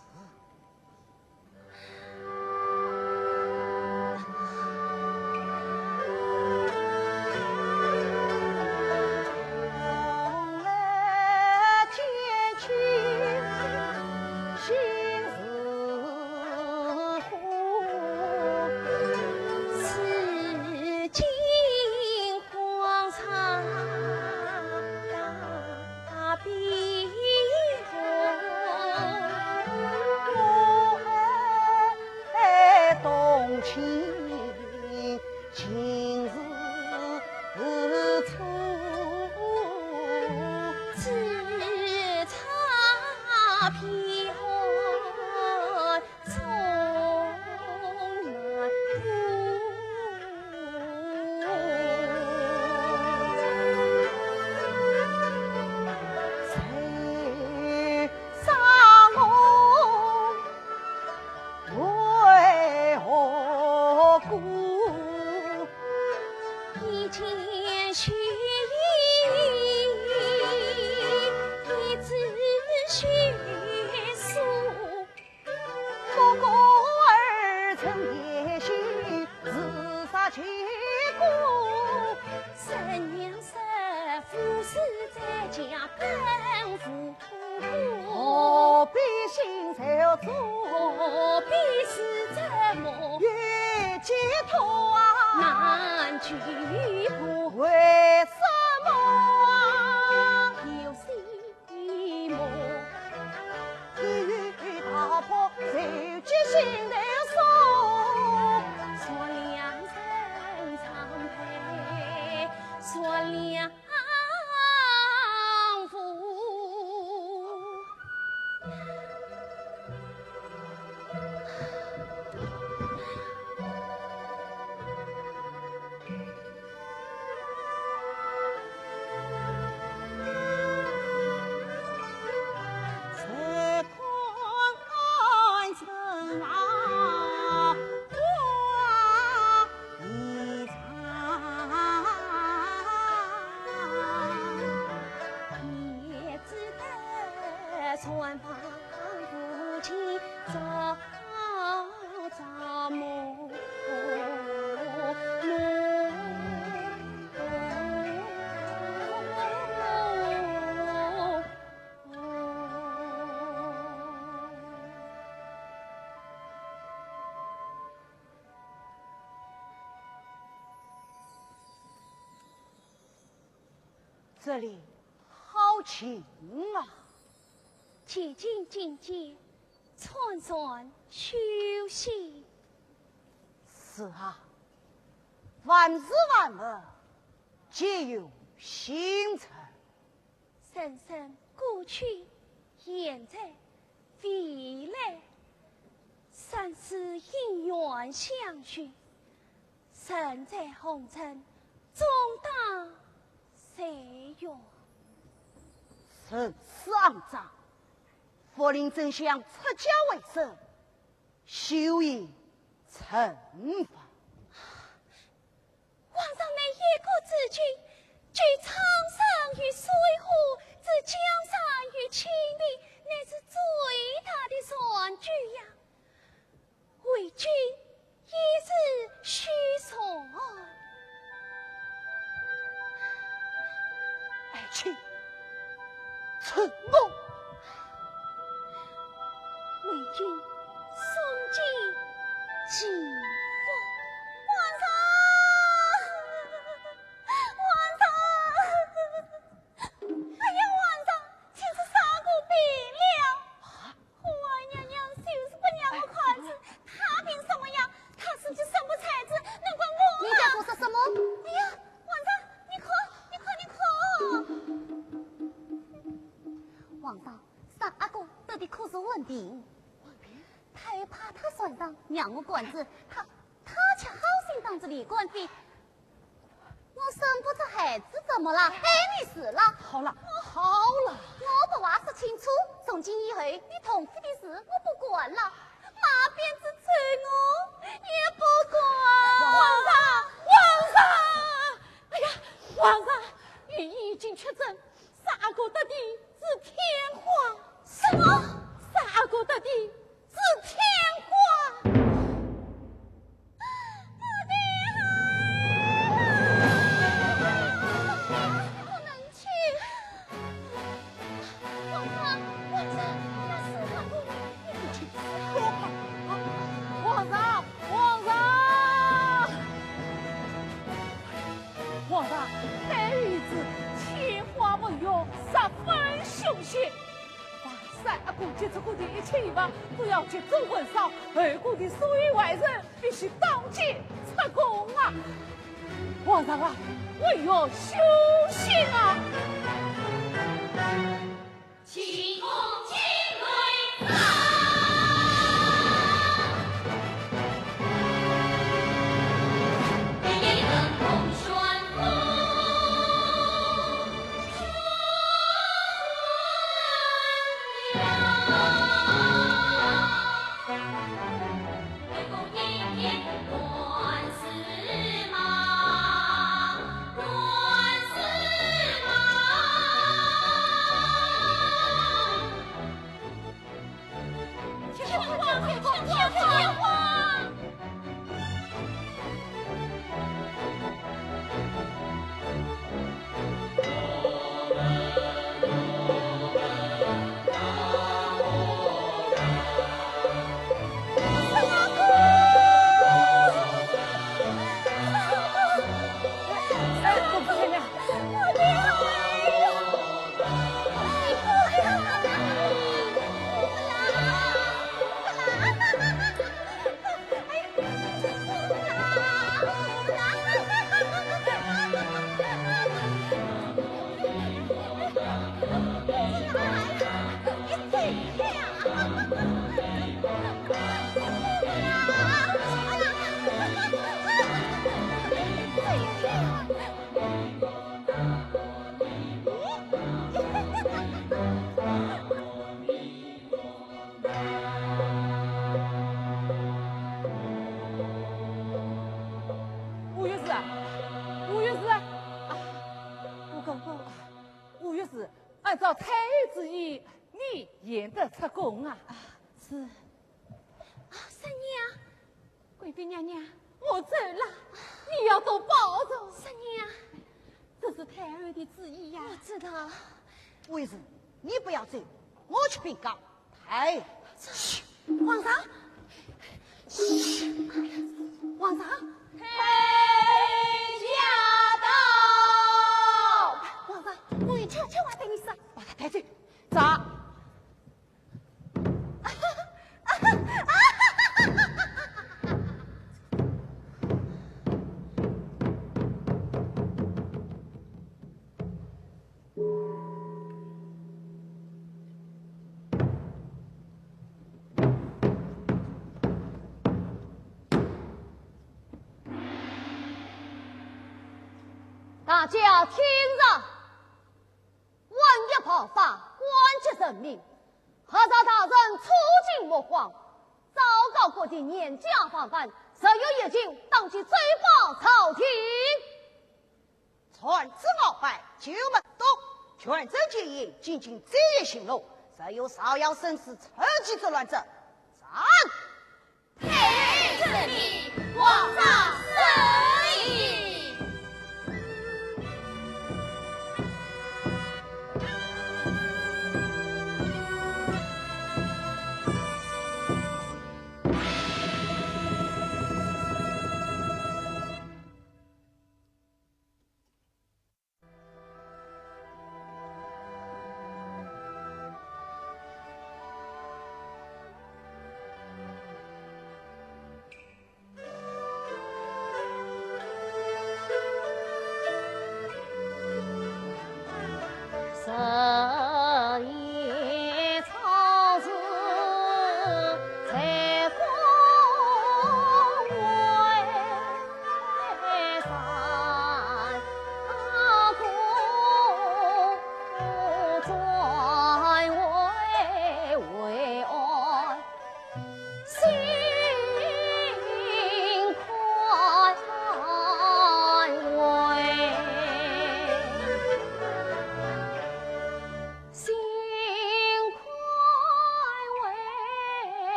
这里好静啊。既经觐见，参禅休息。是啊，万事万物皆有形成。 人生过去、现在、未来，三世因缘相续，人在红尘，终当随缘。如此肮脏，诲人怎想出家为僧，修行成佛。 皇上乃一国之君，居苍山与水河，治江山与青冥，乃是最大的权贵呀。为君一事须从。爱卿， 成功。为君诵经祈福。皇上，皇上，哎呀，皇上，请是啥个病了？啊？ 皇额娘娘就是不让我看子，她凭什么呀？她是个什么才子，能怪我吗？你在胡说什么？哎呀，皇上，你看，你看，你看！皇上，三阿哥得的可是瘟病，他还派他算账，让我看子，他，他却好心当着李官非， 我生不出孩子怎么了？害你死了。好了，好了。我把话说清楚，从今以后，你同府的事我不管了，马鞭子抽我也不管。皇上，皇上！哎呀，皇上，御医已经确诊，三阿哥得的是天花。什么？三阿哥得的是天花。 不能去。皇上，皇上，那是他不能去。皇上，皇上！皇上，太后一子天花没药，十分凶险。 把三阿哥接出宫的一切药方都要集中焚烧，后宫的所有外人必须当街出宫啊！皇上啊，我要休息啊！清宫金轮上。 吴御史啊，吴御史啊！啊，我讲过，吴御史，按照太后旨意，你现在出宫啊。啊，是。啊，三娘。贵妃娘娘，我走了，你要多保重。三娘。这是太后的旨意呀。我知道。吴御史，你不要走，我去禀告。 哎，皇上，皇上，太后驾到！皇上，我有悄悄话对你说。把她带走。走。家听着，万一爆发，官及人命，还望大人触景目光，昭告各地严加防范，若有异情，当即奏报朝廷。传旨鳌拜，九门督，权臣建言，今禁酒业行路，若有造谣生事、趁机作乱者，斩！ 太守圣明，皇上圣明。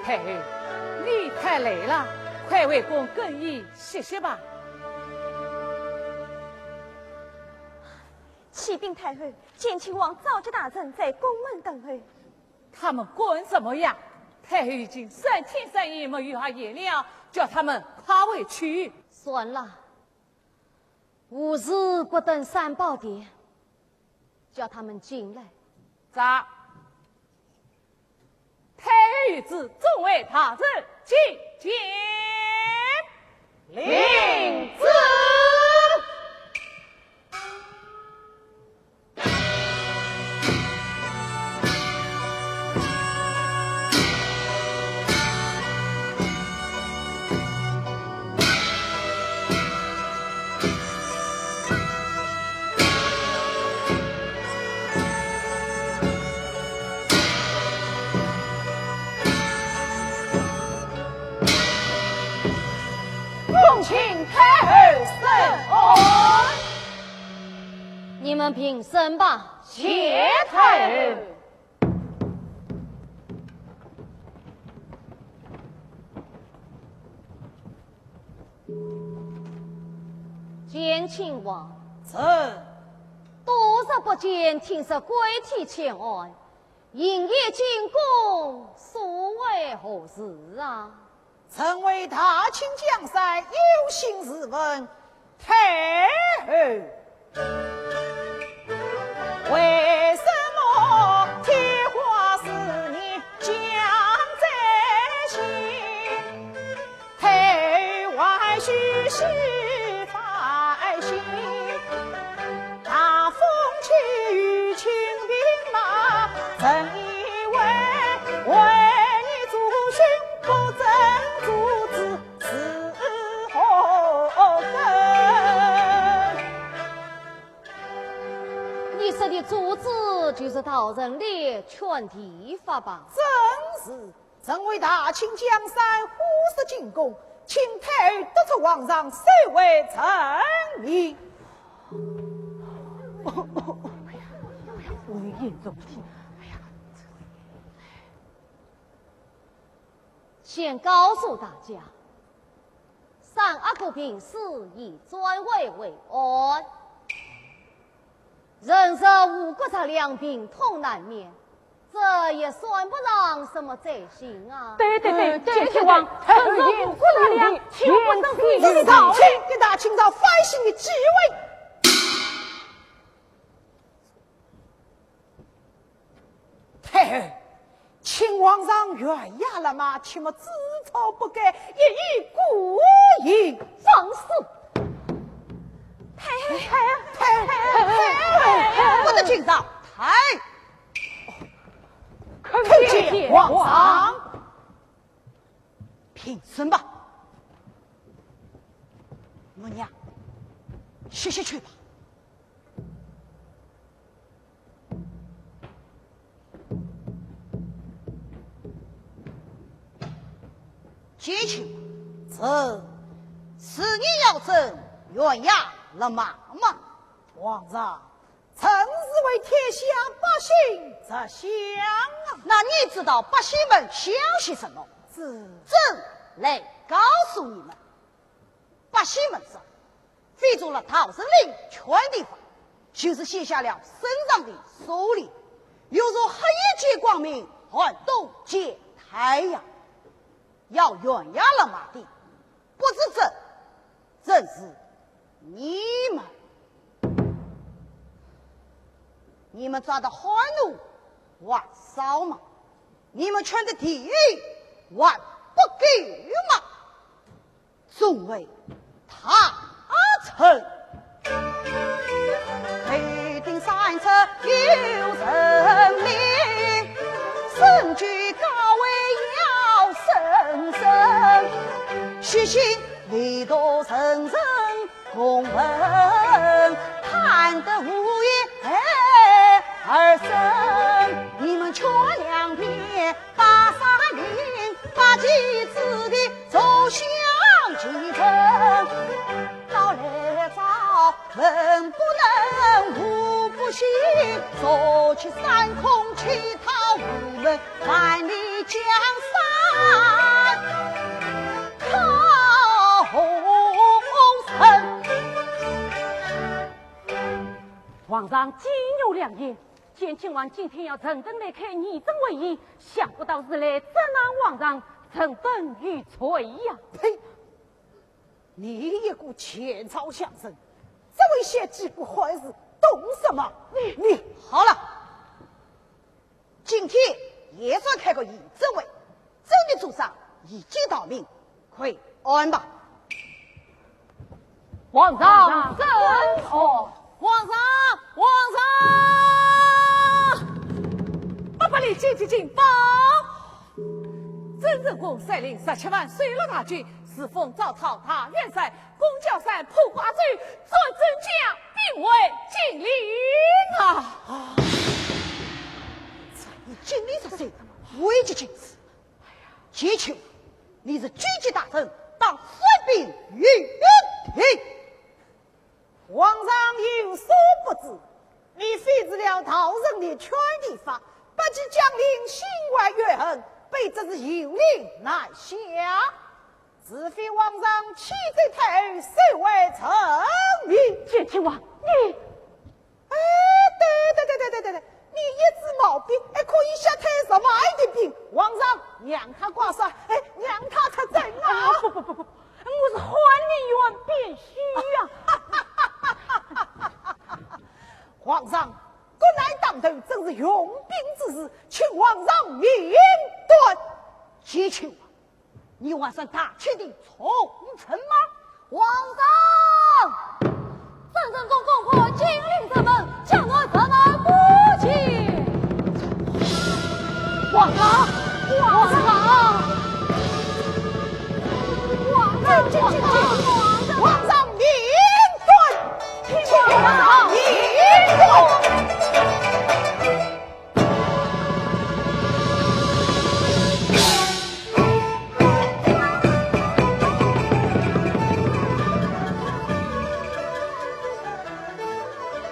太后，你太累了，快回宫更衣歇歇吧。启禀太后，建亲王召集大臣在宫门等候。他们干什么呀？太后已经三天三夜没有下咽了，叫他们快回去。算了，无事不登三宝殿，叫他们进来。在。太后有旨，众位大臣进见。领旨。恭请太后圣安。你们平身吧。谢太后。 建亲王。臣。多日不见，听说贵体欠安，连夜进宫，所为何事啊？ 臣为大清江山，有心试问太后，为什么天花四面降灾星？太后还须是烦心，大风起雨倾兵马，臣以为为你主君不争主子， 是何根？你说的主子就是大人的圈地法吧？正是，臣为大清江山，虎视进攻，请太后督促皇上收回成命。危言耸听。哎呀，先告诉大家，三阿哥病死已转危为安，人死五谷杂粮，病痛难免，这也算不上什么灾星啊。对对对，对对对，健亲王，对对对，人死五谷杂粮，对对对，请问是谁？这是大清，给大清朝翻身的机会。 太后，请皇上懸崖勒马，切莫知错不该，一意孤行。放肆！太后，太后，太后，太后，不得惊扰，太后。叩见皇上。 平身吧。母娘，歇歇去吧。健亲，这是你要朕悬崖勒马吗？皇上， 臣是为天下百姓着想啊。那你知道百姓们想些什么？这，朕来告诉你们，百姓们说，非做了道人令全的法，就是卸下了身上的锁链，犹如黑夜见光明，寒冬见太阳。要悬崖勒马的，不是朕，正是你们。 你们抓的汉奴还少吗？你们圈的地还不够吗？众位大臣，头顶三尺有神明，身居高位要审慎，虚心礼度人人 公文，贪得无厌而生。你们却两边把山林，把旗子的走向其城。到来朝文不能武不行，坐起山空乞讨无门。 万里江山靠人。皇上金玉良言，健亲王今天要认真来开，以朕为印，想不到是来责难皇上，臣等有罪呀！呸！你一个前朝相臣，只会写几个汉字，懂什么？你，你，好了， 今天也算开个以朕为，朕的主张已经到明，快安吧。皇上圣旨。皇上，皇上！八百里紧急进报，曾荣公率领十七万水陆大军，自封赵操大元帅，攻剿山、破瓜洲，坐镇江，兵围金陵啊！ 你今日是谁？危急情事。哎呀，健亲，你是军机大臣，当率兵御敌。皇上有所不知，你废除了道人令全的法，八旗将领心怀怨恨，被这是有令南下。除非皇上启奏太后，赦为臣民。健亲王，你 哎，对对对对对对对，你一支毛病还可以吓退什么样的病？皇上，让他挂帅，哎，让他出征啊！啊，不不不不，我是翰林院卞须呀。皇上，国难当头，正是用兵之时，请皇上明断。健亲王， 你还算大清的忠臣吗？皇上，曾荣公攻破金陵城门，将我城门不起。皇上，皇上，皇上，皇上，皇上明断，皇上明断。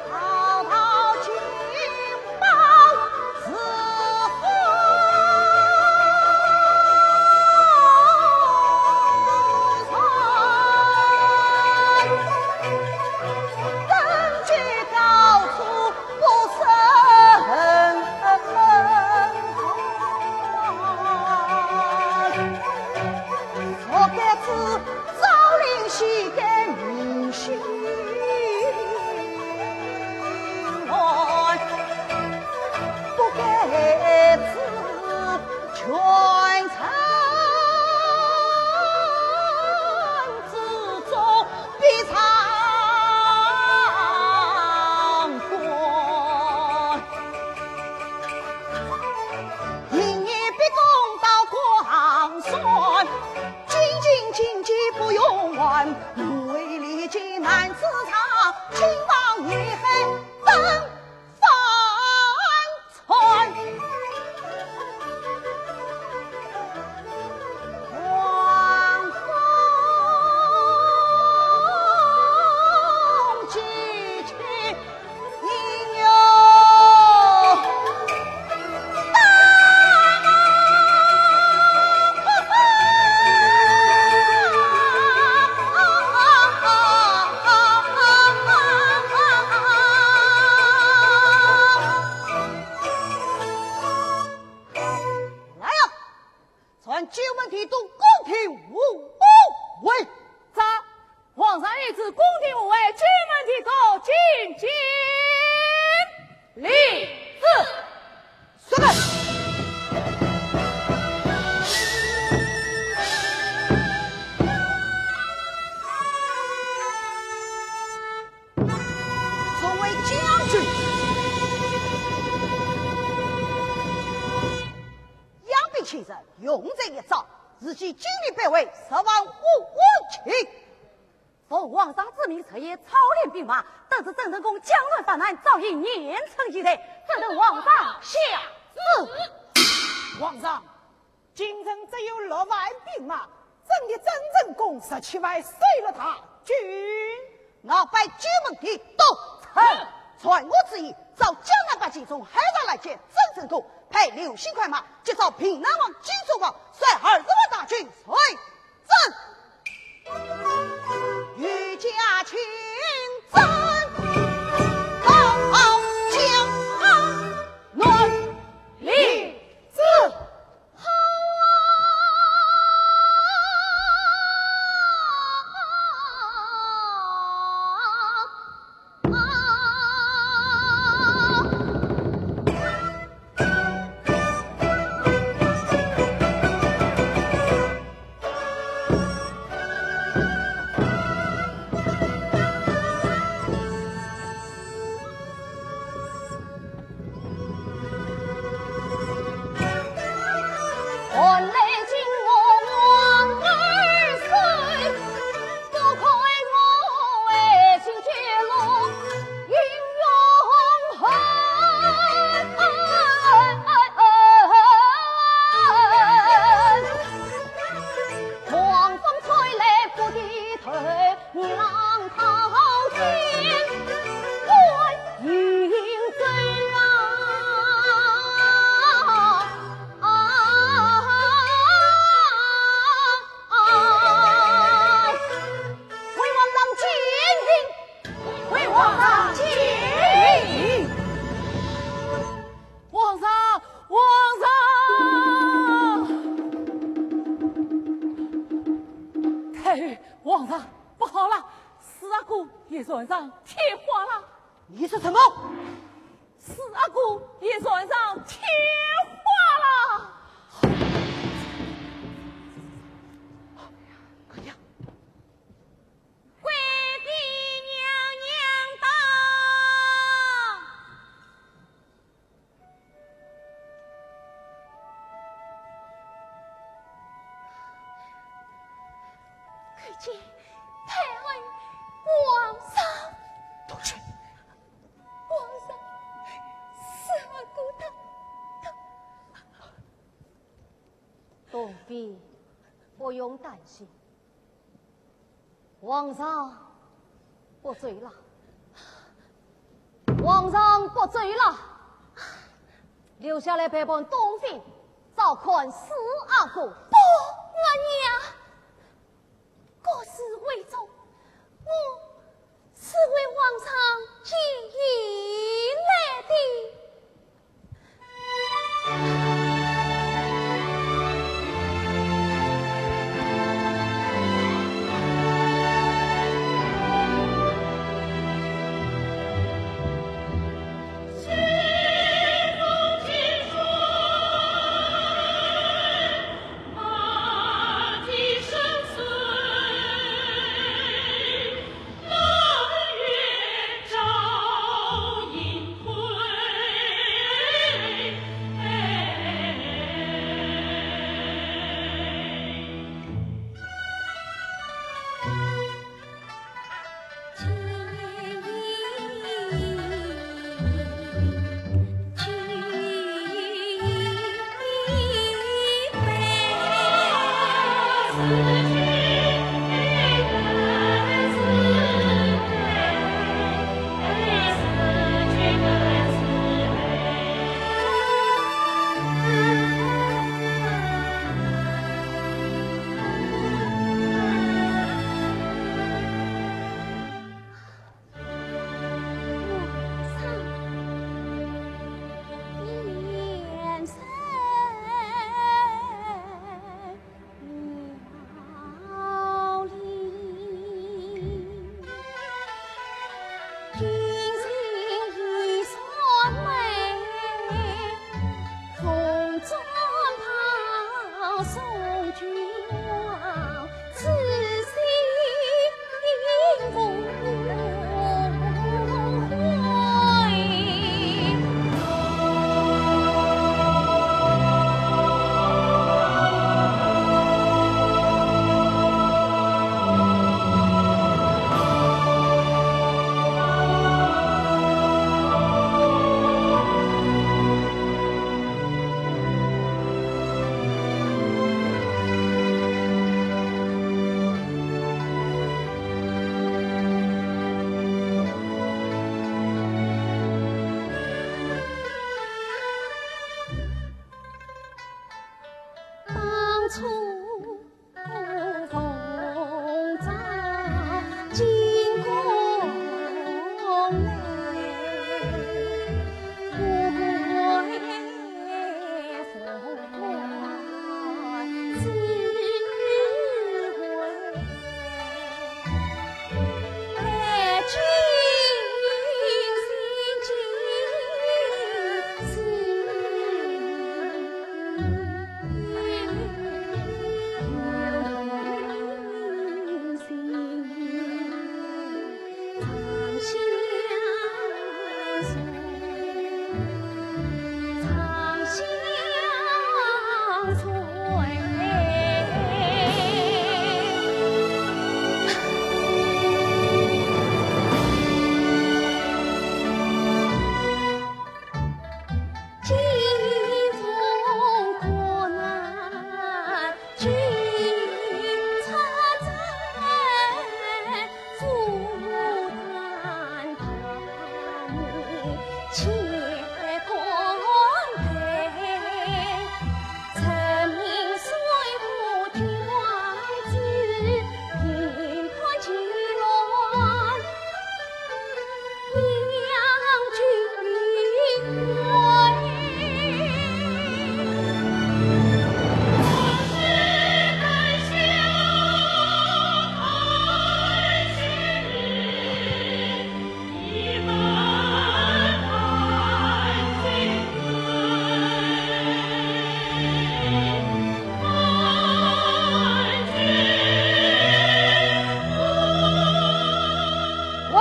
好，太朝令夕改民心乱，不该知权臣之中必藏官。一言必攻到黄山， 进进进进不用问，无为利己男子汉，青盲女孩等翻船。狂风急起 来呀！ 传九门提督攻听吴王。在。皇上谕旨，攻听吴王，九门提督进京。领旨。是。众位将军， 养兵千日，用在一朝。如今金陵百围，十万火急。奉皇上之命，日夜操练兵马，等着郑成功江南发难，早已年成一代，怎等皇上下旨？皇上，京城只有六万兵马，怎敌郑成功十七万水陆大军？ 我拜九门提督。臣。传我旨意，召江南百骑从海上拦截，郑成功派流星快马，急召平南王、金锁王，率二十万大军追郑。御驾亲征，保江南。领旨。 皇上，皇上！太后，皇上，不好了，四阿哥也染上天花了。你说什么？四阿哥也染上天花了。快呀！跪地娘娘到。 叩见太后、皇上。退去。皇上，四阿哥他，他……东妃，不用担心。 皇上不追了，皇上不追了，留下来陪伴东妃，照看四阿哥。不，额娘，国事为重，我是为皇上请医来的。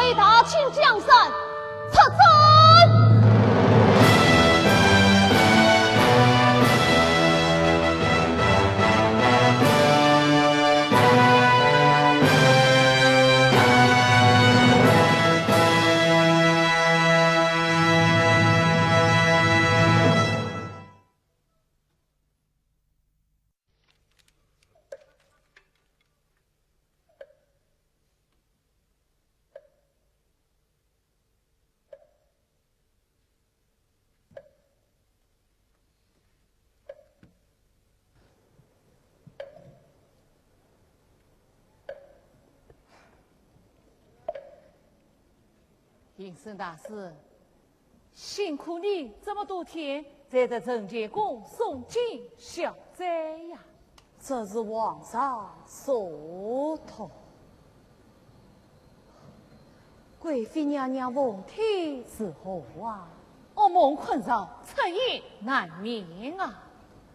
为大清江山出征！应生大师，辛苦你这么多天，才在承乾宫送进小斋呀。这是皇上所托。贵妃娘娘凤体如何啊？噩梦困扰，彻夜难眠啊。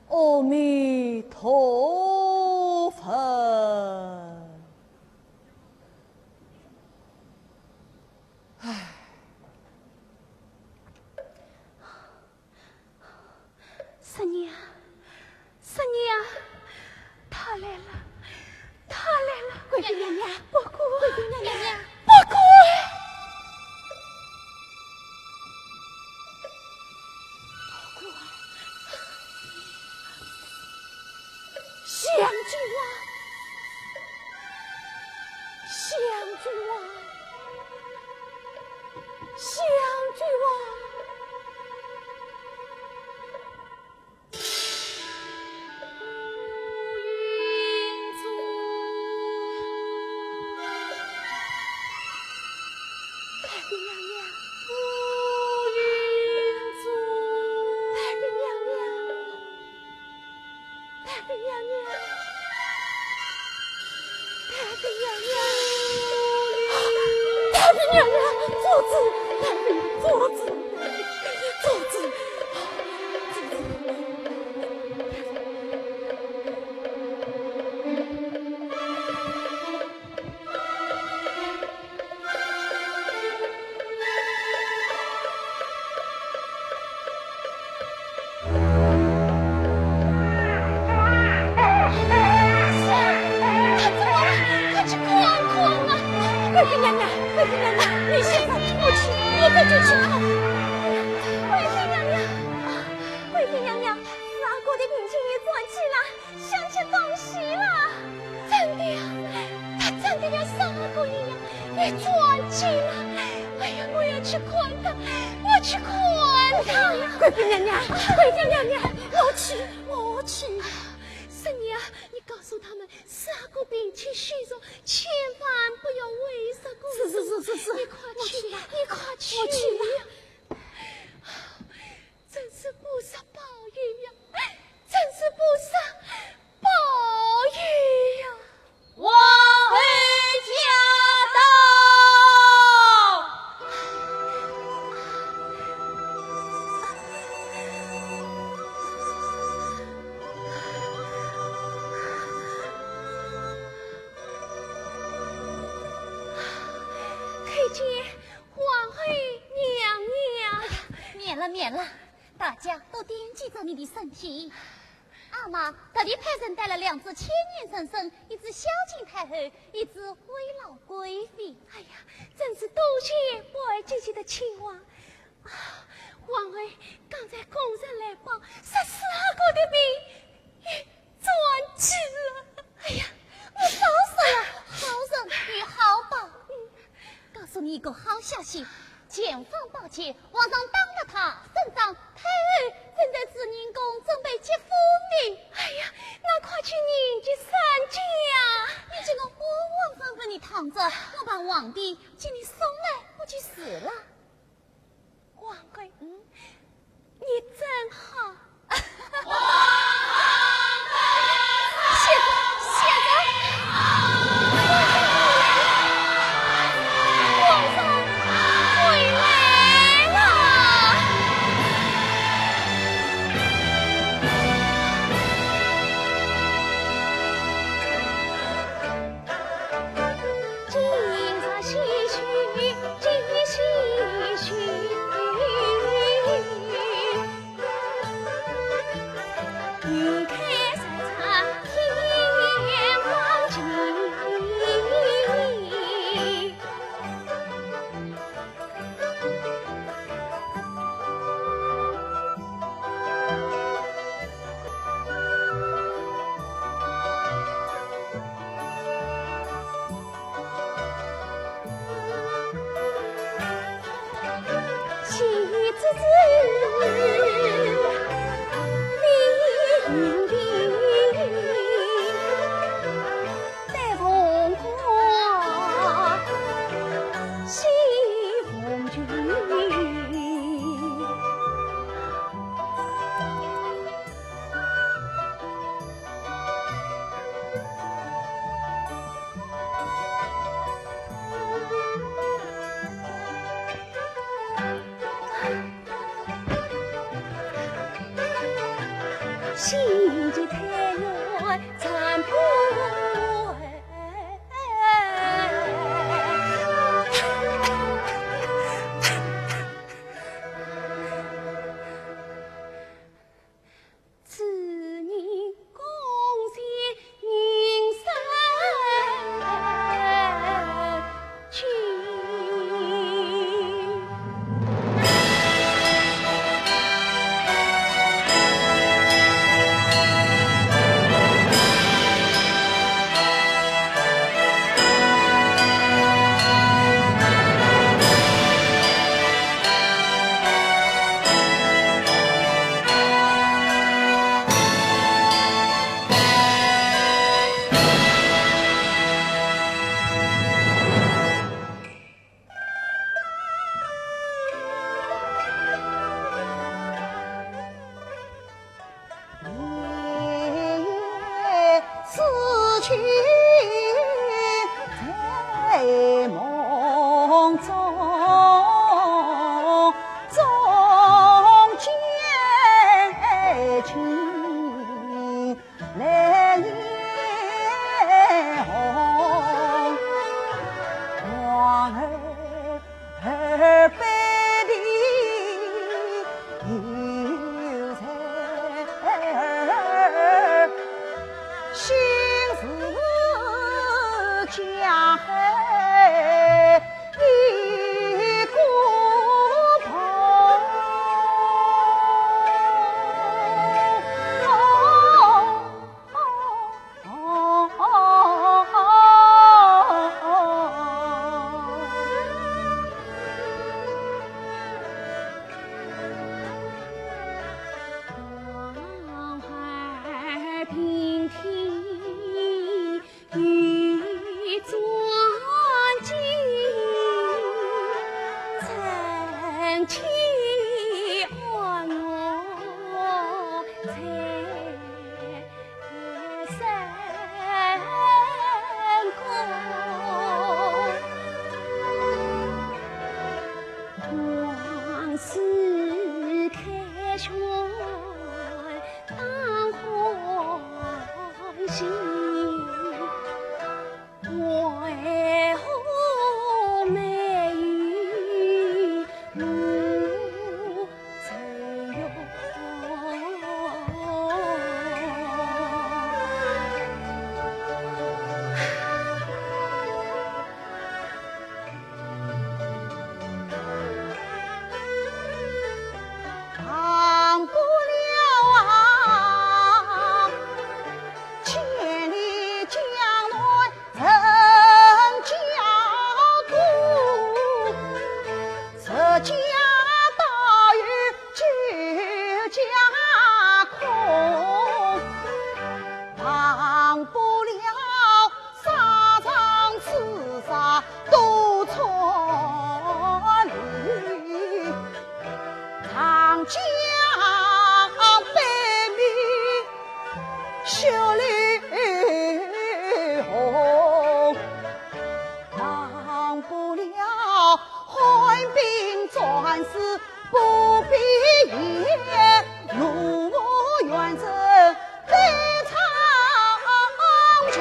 阿弥陀佛。 唉。师娘，师娘，他来了，他来了。贵妃娘娘，不敢，贵妃娘娘，不敢。不敢。香君啊，君王，相君王。 太平娘娘，太平娘娘，太平娘娘，太平娘娘，太平娘娘，做主，太平，做主，做主。 快去看看啊！贵妃娘娘，贵妃娘娘，你现在我去，我这就去看。贵妃娘娘，贵妃娘娘，四阿哥的病情也转机了，相姐当喜了。真的呀，她真的像四阿哥一样，也转机了。哎呀，我要去看她，我去看她。贵妃娘娘，贵妃娘娘，我去，我去。 三娘，你告诉他们，四阿哥病情虚弱，千万不要为难哥哥。是，是，是，是，是。你快去，我去了，你快去。我去了。真是菩萨保佑呀，真是菩萨保佑呀。 王后驾到！叩见皇后娘娘。免了，免了，大家都惦记着你的身体。 阿玛特地派人带了两只千年圣僧，一只孝敬太后，一只慰劳贵妃。哎呀，真是多谢皇后姐姐的牵挂。啊，皇后，刚才宫人来报，说四阿哥的病已转机了。哎呀，我早说了，好人有好报。嗯，告诉你一个好消息， 前方宝剑皇上打了他胜仗，太后正在紫宁宫准备接风呢。哎呀，那快去迎接三姐呀！你这个冤枉身份，你躺着，我把皇帝给你送来不就是了？皇后，嗯，你真好。 皇上，皇上，皇上回来了。为何没有我这样？忘不了啊，千里江南人家渡，这家倒有九家空，忘不了 沙场厮杀多惨烈，长江北面血流红，忘不了汉兵战死 不必言，怒目圆睁对苍穹。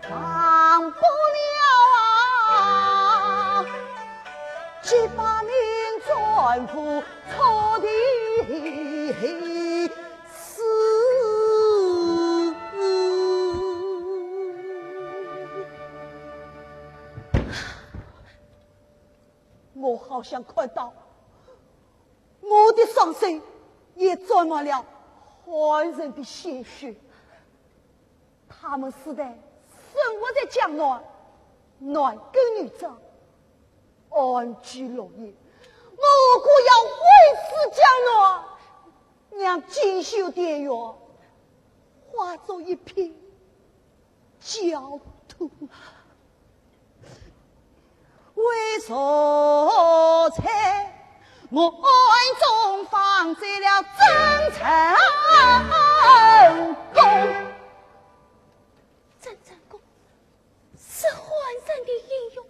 忘不了啊，几百名战俘错地死。 我好像看到我的双手也沾满了汉人的鲜血。他们死在生活在江南，男耕女织，安居乐业。我何苦要毁尸江南，让锦绣田园化作一片 焦土。为何在我暗中放走了曾成功？曾成功是汉人的英雄，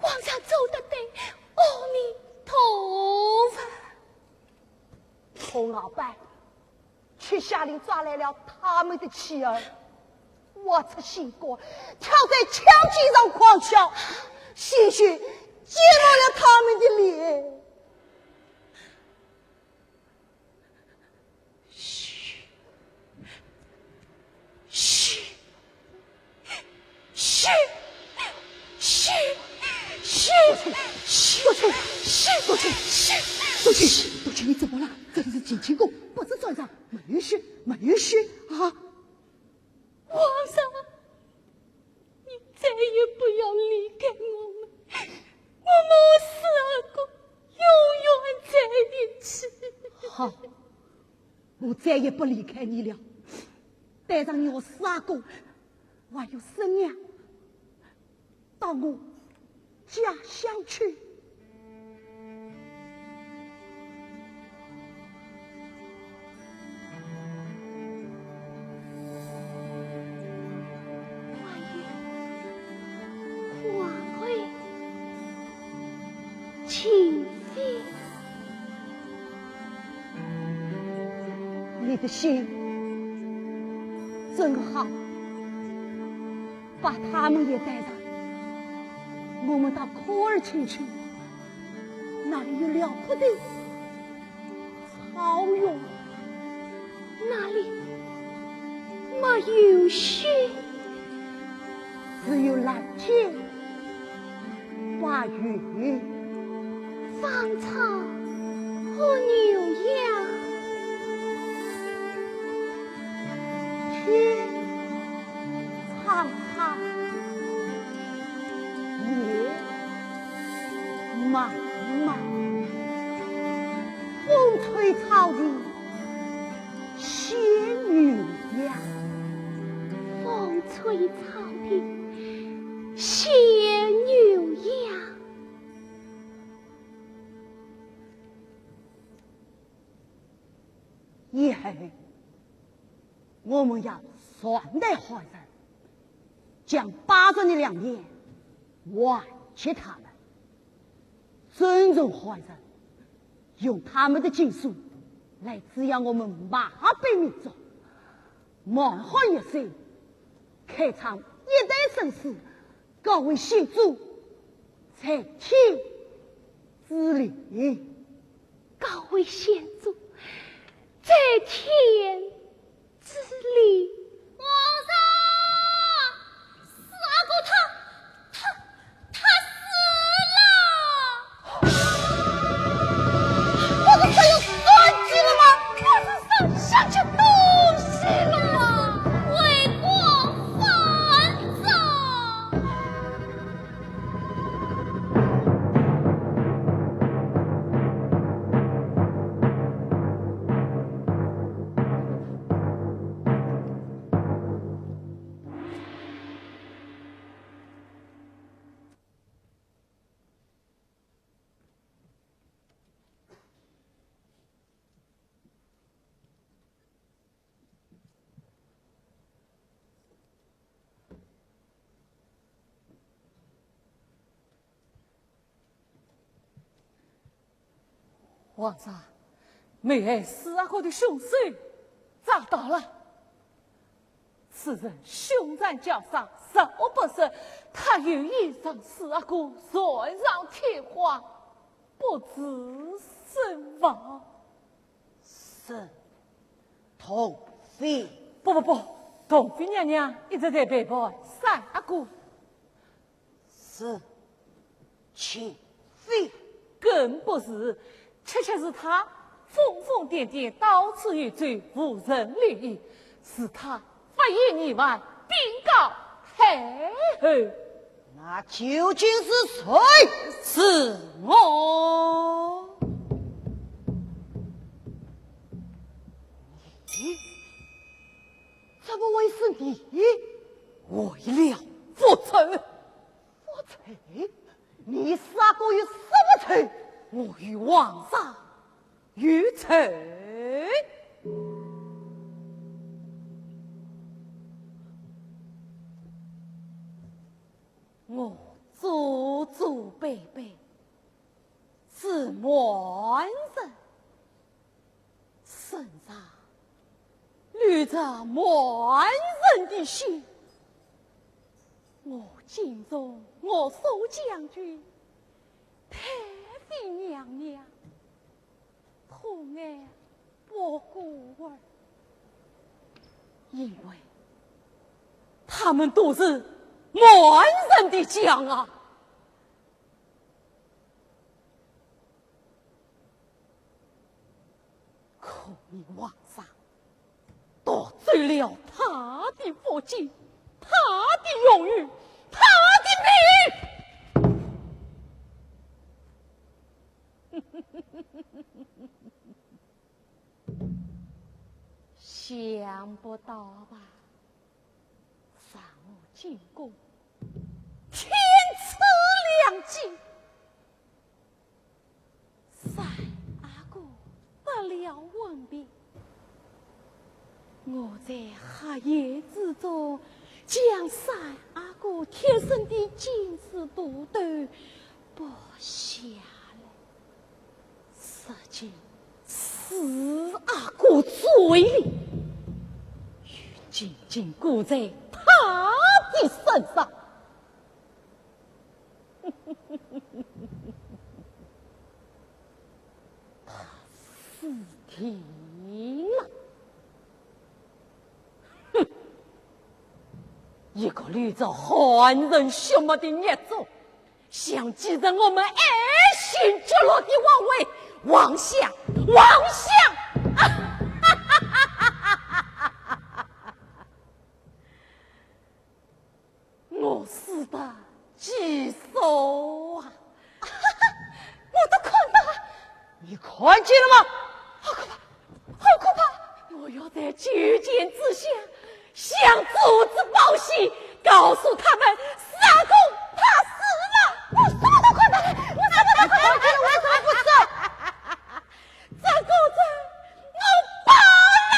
皇上做得对。阿弥陀佛。洪鳌拜 却下令抓来了他们的妻儿，挖出心肝，挑在枪尖上狂敲，鲜血溅满了他们的脸。嘘，嘘， 嘘，嘘，嘘，嘘，多情，多情，多情，多情，你怎么了？这里是景清宫，不是战场，没有血，没有血啊！皇上，你再也不要离开我们，我们和四阿哥永远在一起。好，我再也不离开你了。带上你和四阿哥， 还有孙娘，到我家乡去。还有，快快请飞。 你的心真好，把他们也带上，我们到科尔沁去，那里有辽阔的草原，那里没有雪，只有蓝天 白云，芳草和牛羊。天苍苍，野蛮蛮，风吹草低 牵牛羊。风吹草低牵牛羊。以后，我们要善待汉人，将巴蜀的粮田还给他们，尊重汉人，用他们的经书来滋养我们马背民族，望好一生，开创一代盛世，各位先祖在天之灵。各位先祖在天之灵。皇上，四阿哥他，他，他死了！不是说有转机了吗？不是说想吃东西了吗？为国反赵。 皇上，谋害四阿哥的凶手抓到了。此人凶残狡诈，十恶不赦，他有意让四阿哥锦上添花，不治身亡。是，童妃。不不不，童妃娘娘一直在陪伴三阿哥。 是，岂非？更不是，恰恰是他疯疯癫癫，到处游走，无人留意，是他发现你们，禀告太后。那究竟是谁？是我。你，怎么会是你？为了复仇。 复仇？你是阿哥有什么仇？我与皇上有仇。我祖祖辈辈是满人。 身上流着满人的血。我敬重我苏将军、太妃娘娘，痛爱博古尔，因为他们都是满人的将啊。 可你皇上夺走了他的福晋，他的荣誉，他的命。想不到吧？让我进宫，天赐良机。 三阿哥得了瘟病，我在黑夜之中将三阿哥贴身的金丝肚兜剥下来，塞进四阿哥嘴里，又紧紧箍在他的身上。 他死定了。哼，一个流着汉人血脉的孽种，想继承我们爱新觉罗的王位，妄想，妄想！啊！ 我死得其所啊！我都看到了。你看见了吗？好可怕，好可怕！我要在九泉之下向诸子报喜，告诉他们三公他死了。我什么都看到了，我什么都看到了，我怎么不说？ 这个人我报了！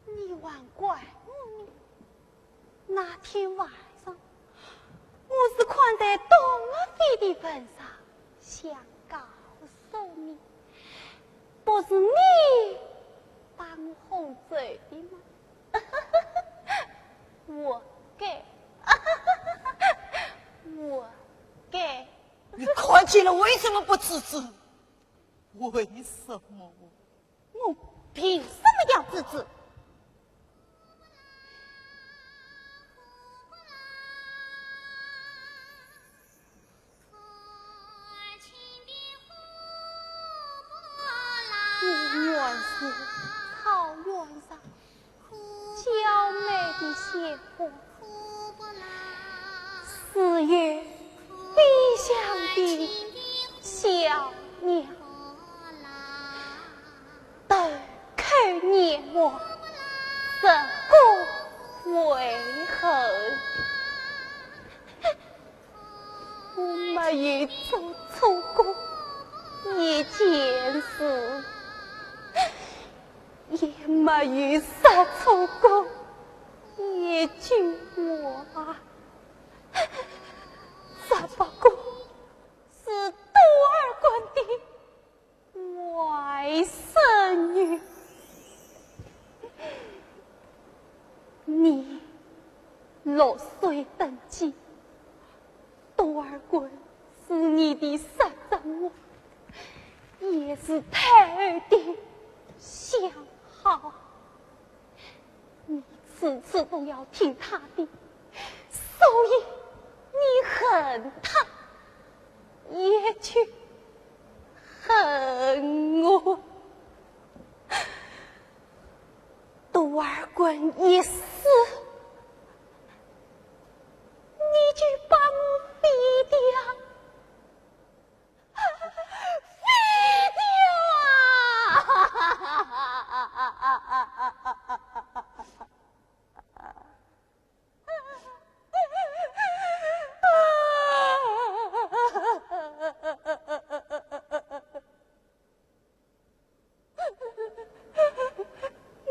你还怪我呢？那天晚上，我是看在董妃的份上，想告诉你，不是你把我轰走的吗？活该，活该！你看见了为什么不制止？为什么？我凭什么要制止？ 我原是草原上娇美的鲜花，自幼飞翔的小鸟，豆蔻年华，十个回合。 我没有做错过一件事，也没有说错过一句话，只不过是多尔官的 外甥女，你六岁登基，多尔官是你的三长王，也是太后的相好。 你次次都要听他的，所以你恨他，也就恨我。多尔官一死，你就把我废掉。 废掉啊！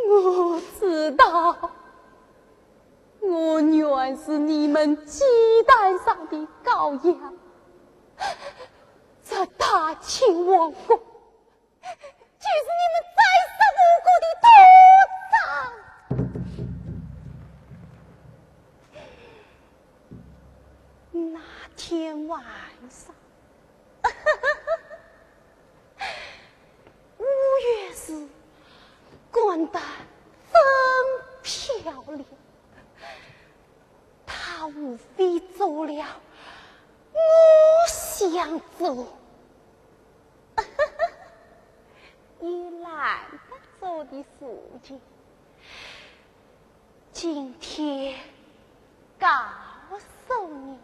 我知道，我原是你们祭坛上的羔羊，这大清王宫就是你们宰杀无辜的土葬。那天晚上， 吴御史干得真漂亮，他无非做了我想做，也懒得做的事情。 今天告诉你，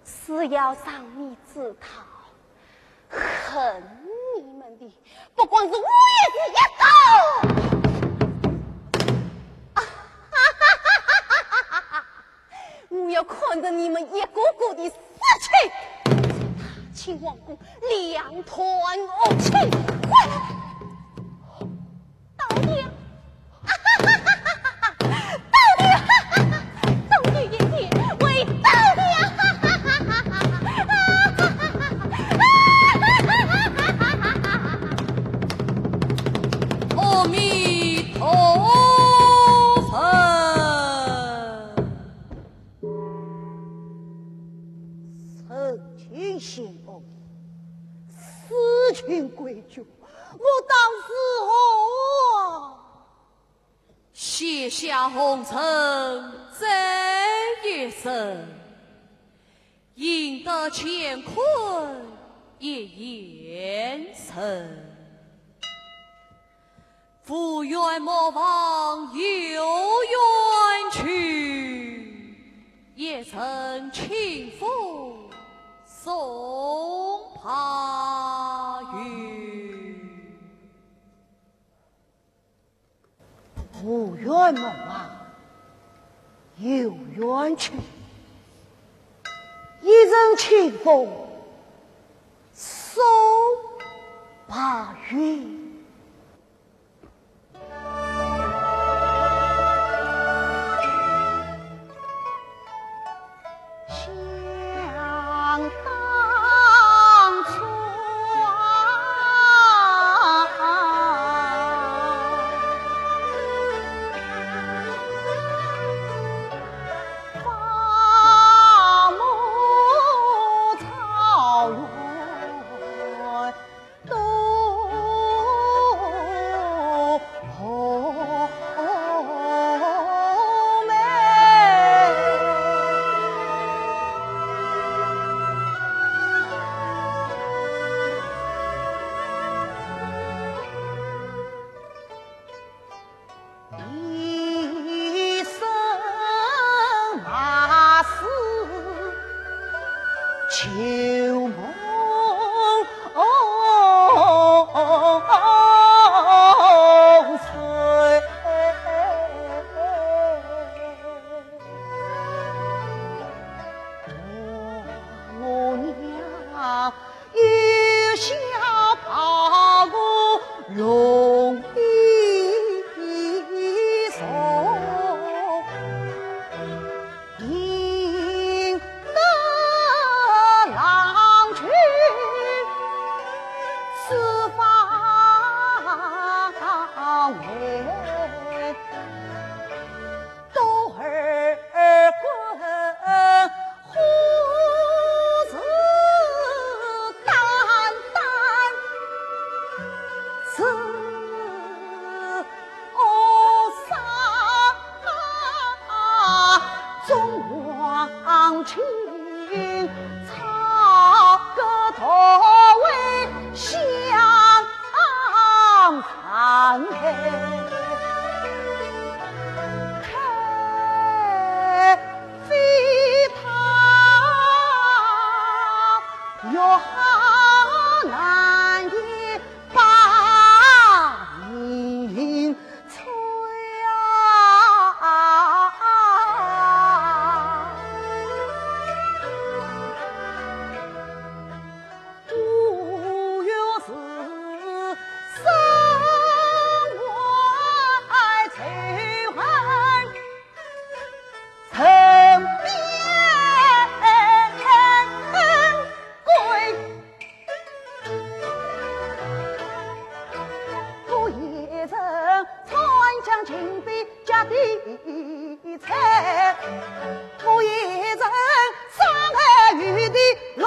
是要让你知道，恨你们的不光是吴御史一个。啊，我要看着你们一个个的死去，在大清王宫两团恶气。快来！ 倒掉！倒掉！总有一天会倒掉！阿弥陀佛。 成亲行恶，私情闺中，我当如何啊？写下红尘这一生，赢得乾坤一言成。 无缘莫忘有缘去，一程清风送白云。无缘莫忘有缘去，一程清风送白云。小跑龙一送，引得郎君四方围。 多尔观，虎视眈眈，是杀中王亲，操戈夺位相 犯害。太妃她有好难言把情催啊。 不由是身怀仇恨，人面归。我一人参将情比 家的财，我一人伤害于地路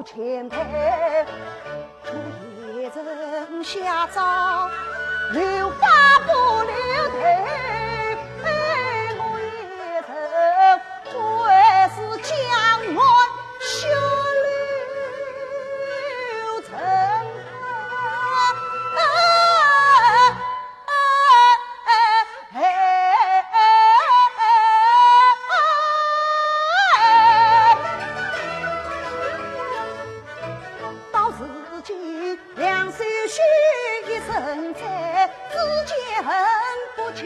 前排，我一人下招流发不留头，我一人为是江南血流成河。 到如今两手虚，一身債，只见恨不见。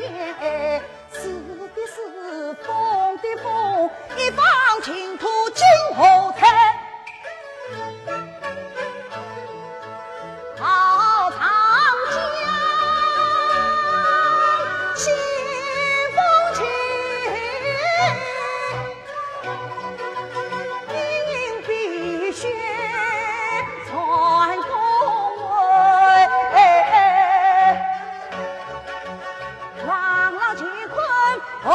是的是，风的风，一方净土金华台。好长江，西风起，一饮碧血传功名。 望老乾坤何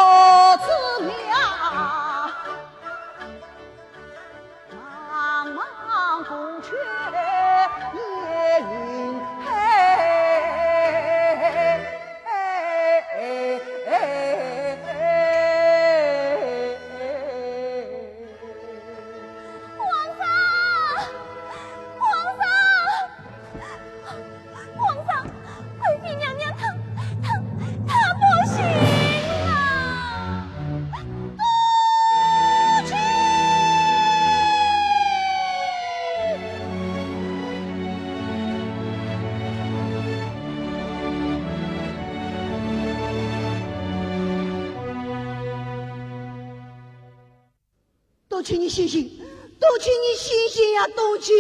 自量，茫茫宫阙夜云黑。皇上，皇上！ 皇上，贵妃娘娘她，她，她不行了。多情！多情，你醒醒，多情，你醒醒呀，多情！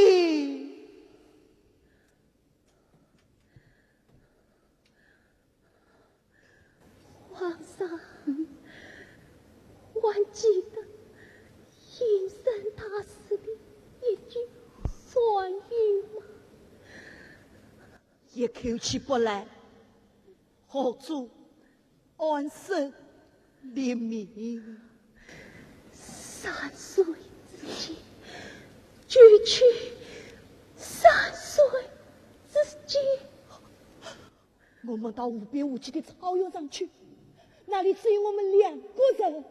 皇上，还记得隐身大士的一句善语吗？一口气不来，何处安身立命？山水之间，区区山水之间。 我们到无边无际的草原上去，那里只有我们两个人。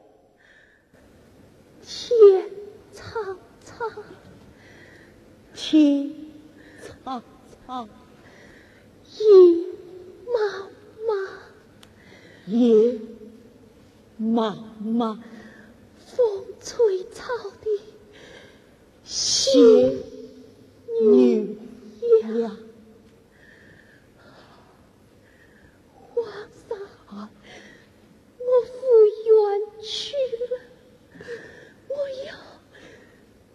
天苍苍，天苍苍，野茫茫，野茫茫，风吹草低见牛羊。 皇上，我无缘去了，我要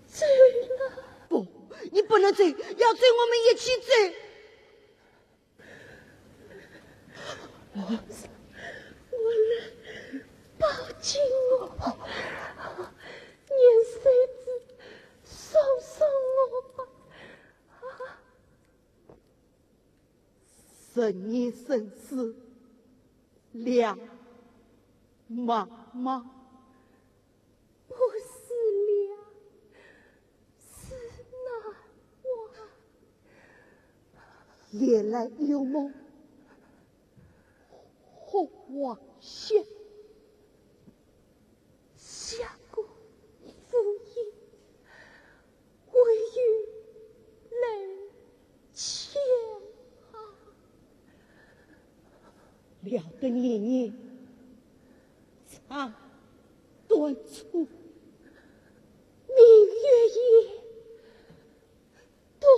走了。不，你不能走。要走，我们一起走。我是，我来抱紧我，念谁知送送我吧。啊！十年生死两茫茫。 不是了，是难忘。夜来幽梦，忽黄雪，下过无影，唯有泪千行。料得年年 唱断腸，明月夜，断肠。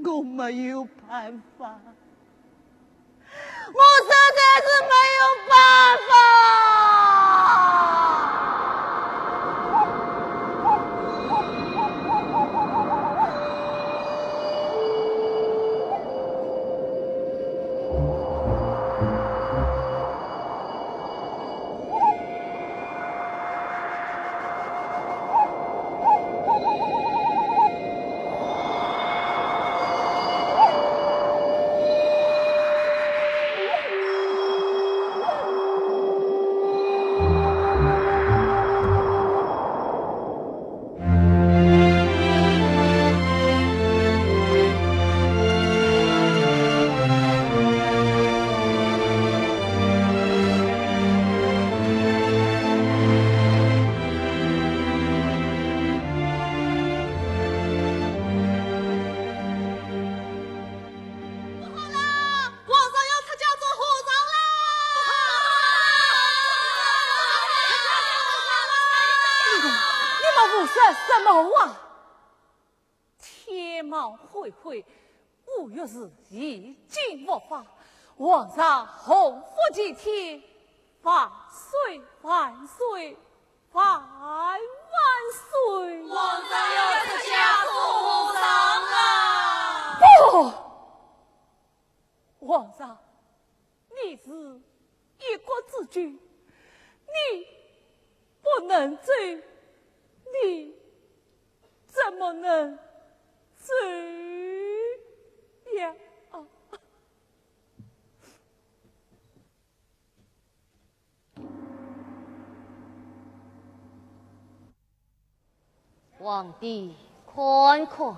我没有办法，我实在是没有办法。 不好了，皇上要出家做和尚了！你们，你们胡说什么话？天网恢恢，五岳寺已经无法，皇上洪福齐天，万岁万岁万万岁！皇上要出家做和尚了！不！皇上，你是一国之君，你不能走，你怎么能走呀？啊！ 皇帝，看看，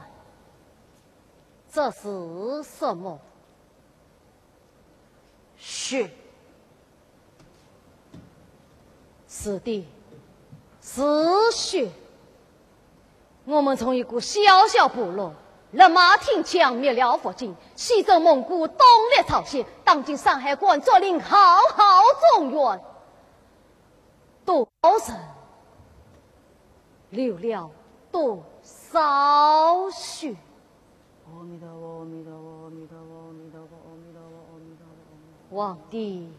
这是什么？血。是的，是血。 我们从一个小小部落，勒马挺枪灭了佛经，西征蒙古，东灭朝鲜，当今山海关竹林浩浩中原，多少人流了多少血？阿弥陀佛，阿弥陀佛，阿弥陀佛，阿弥陀佛，阿弥陀佛，阿弥陀佛。皇帝，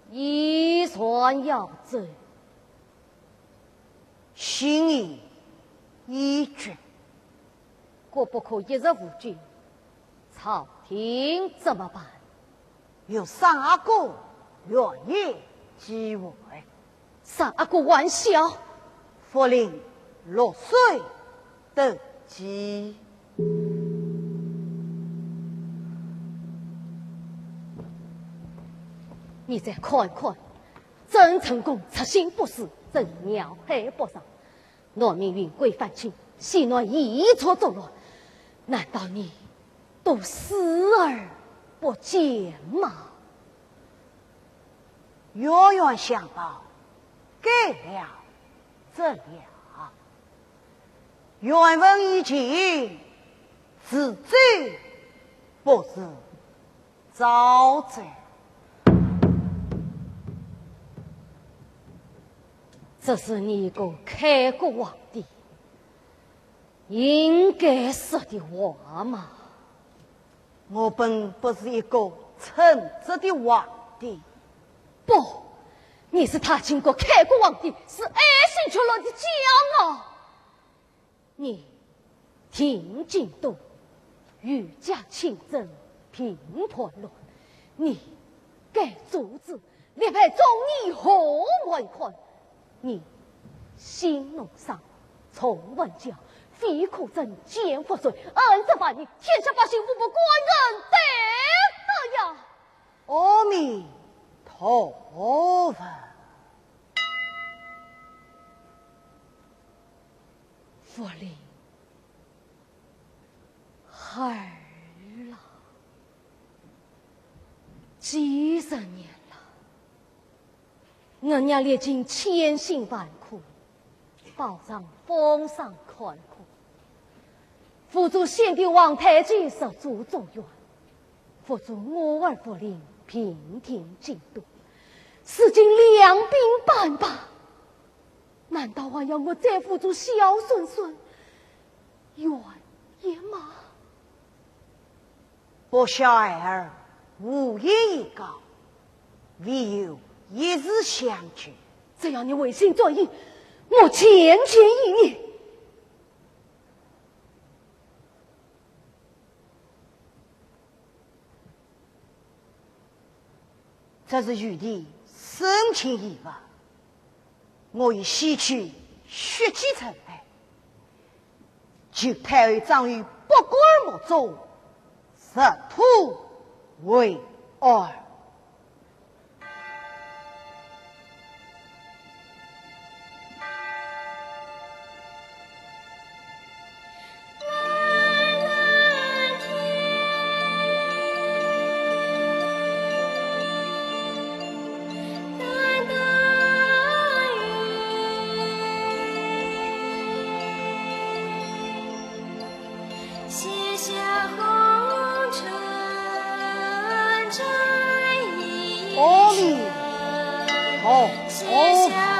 你说要走， 心意已决，国不可一日无君，朝廷怎么办？有三阿哥愿意继位。三阿哥还小，福临六岁登基。你再看看， 郑成功出行不思，正要害不上。南明云贵反清，西南夷族作乱，难道你都视而不见吗？冤冤相报，改了则了。 愿闻一见，自奏不是赵州。这是你一个开国皇帝应该说的话吗？我本不是一个称职的皇帝。不，你是大清国开国皇帝，是爱新觉罗的骄傲。 你定京都，御驾亲征平叛乱，你该阻止，力排众议，祸害一方。你新弄上重文教，废科政，建赋税，暗杀百姓，天下百姓无不感恩戴德呀！阿弥陀佛。 福临，孩儿啊，几十年了，我娘历尽千辛万苦，保上封赏看顾，辅助先帝皇太极，入主中原，辅助我儿福临平定京都，如今两鬓斑白， 难道还要我再辅助小孙孙圆寂吗？不孝孩儿无言以告，唯有一事相求。只要你回心转意，我全权依你。 这是玉帝深情意物，我已洗去血迹尘埃，求太后张于不管目中，入土为安。 阿弥陀佛。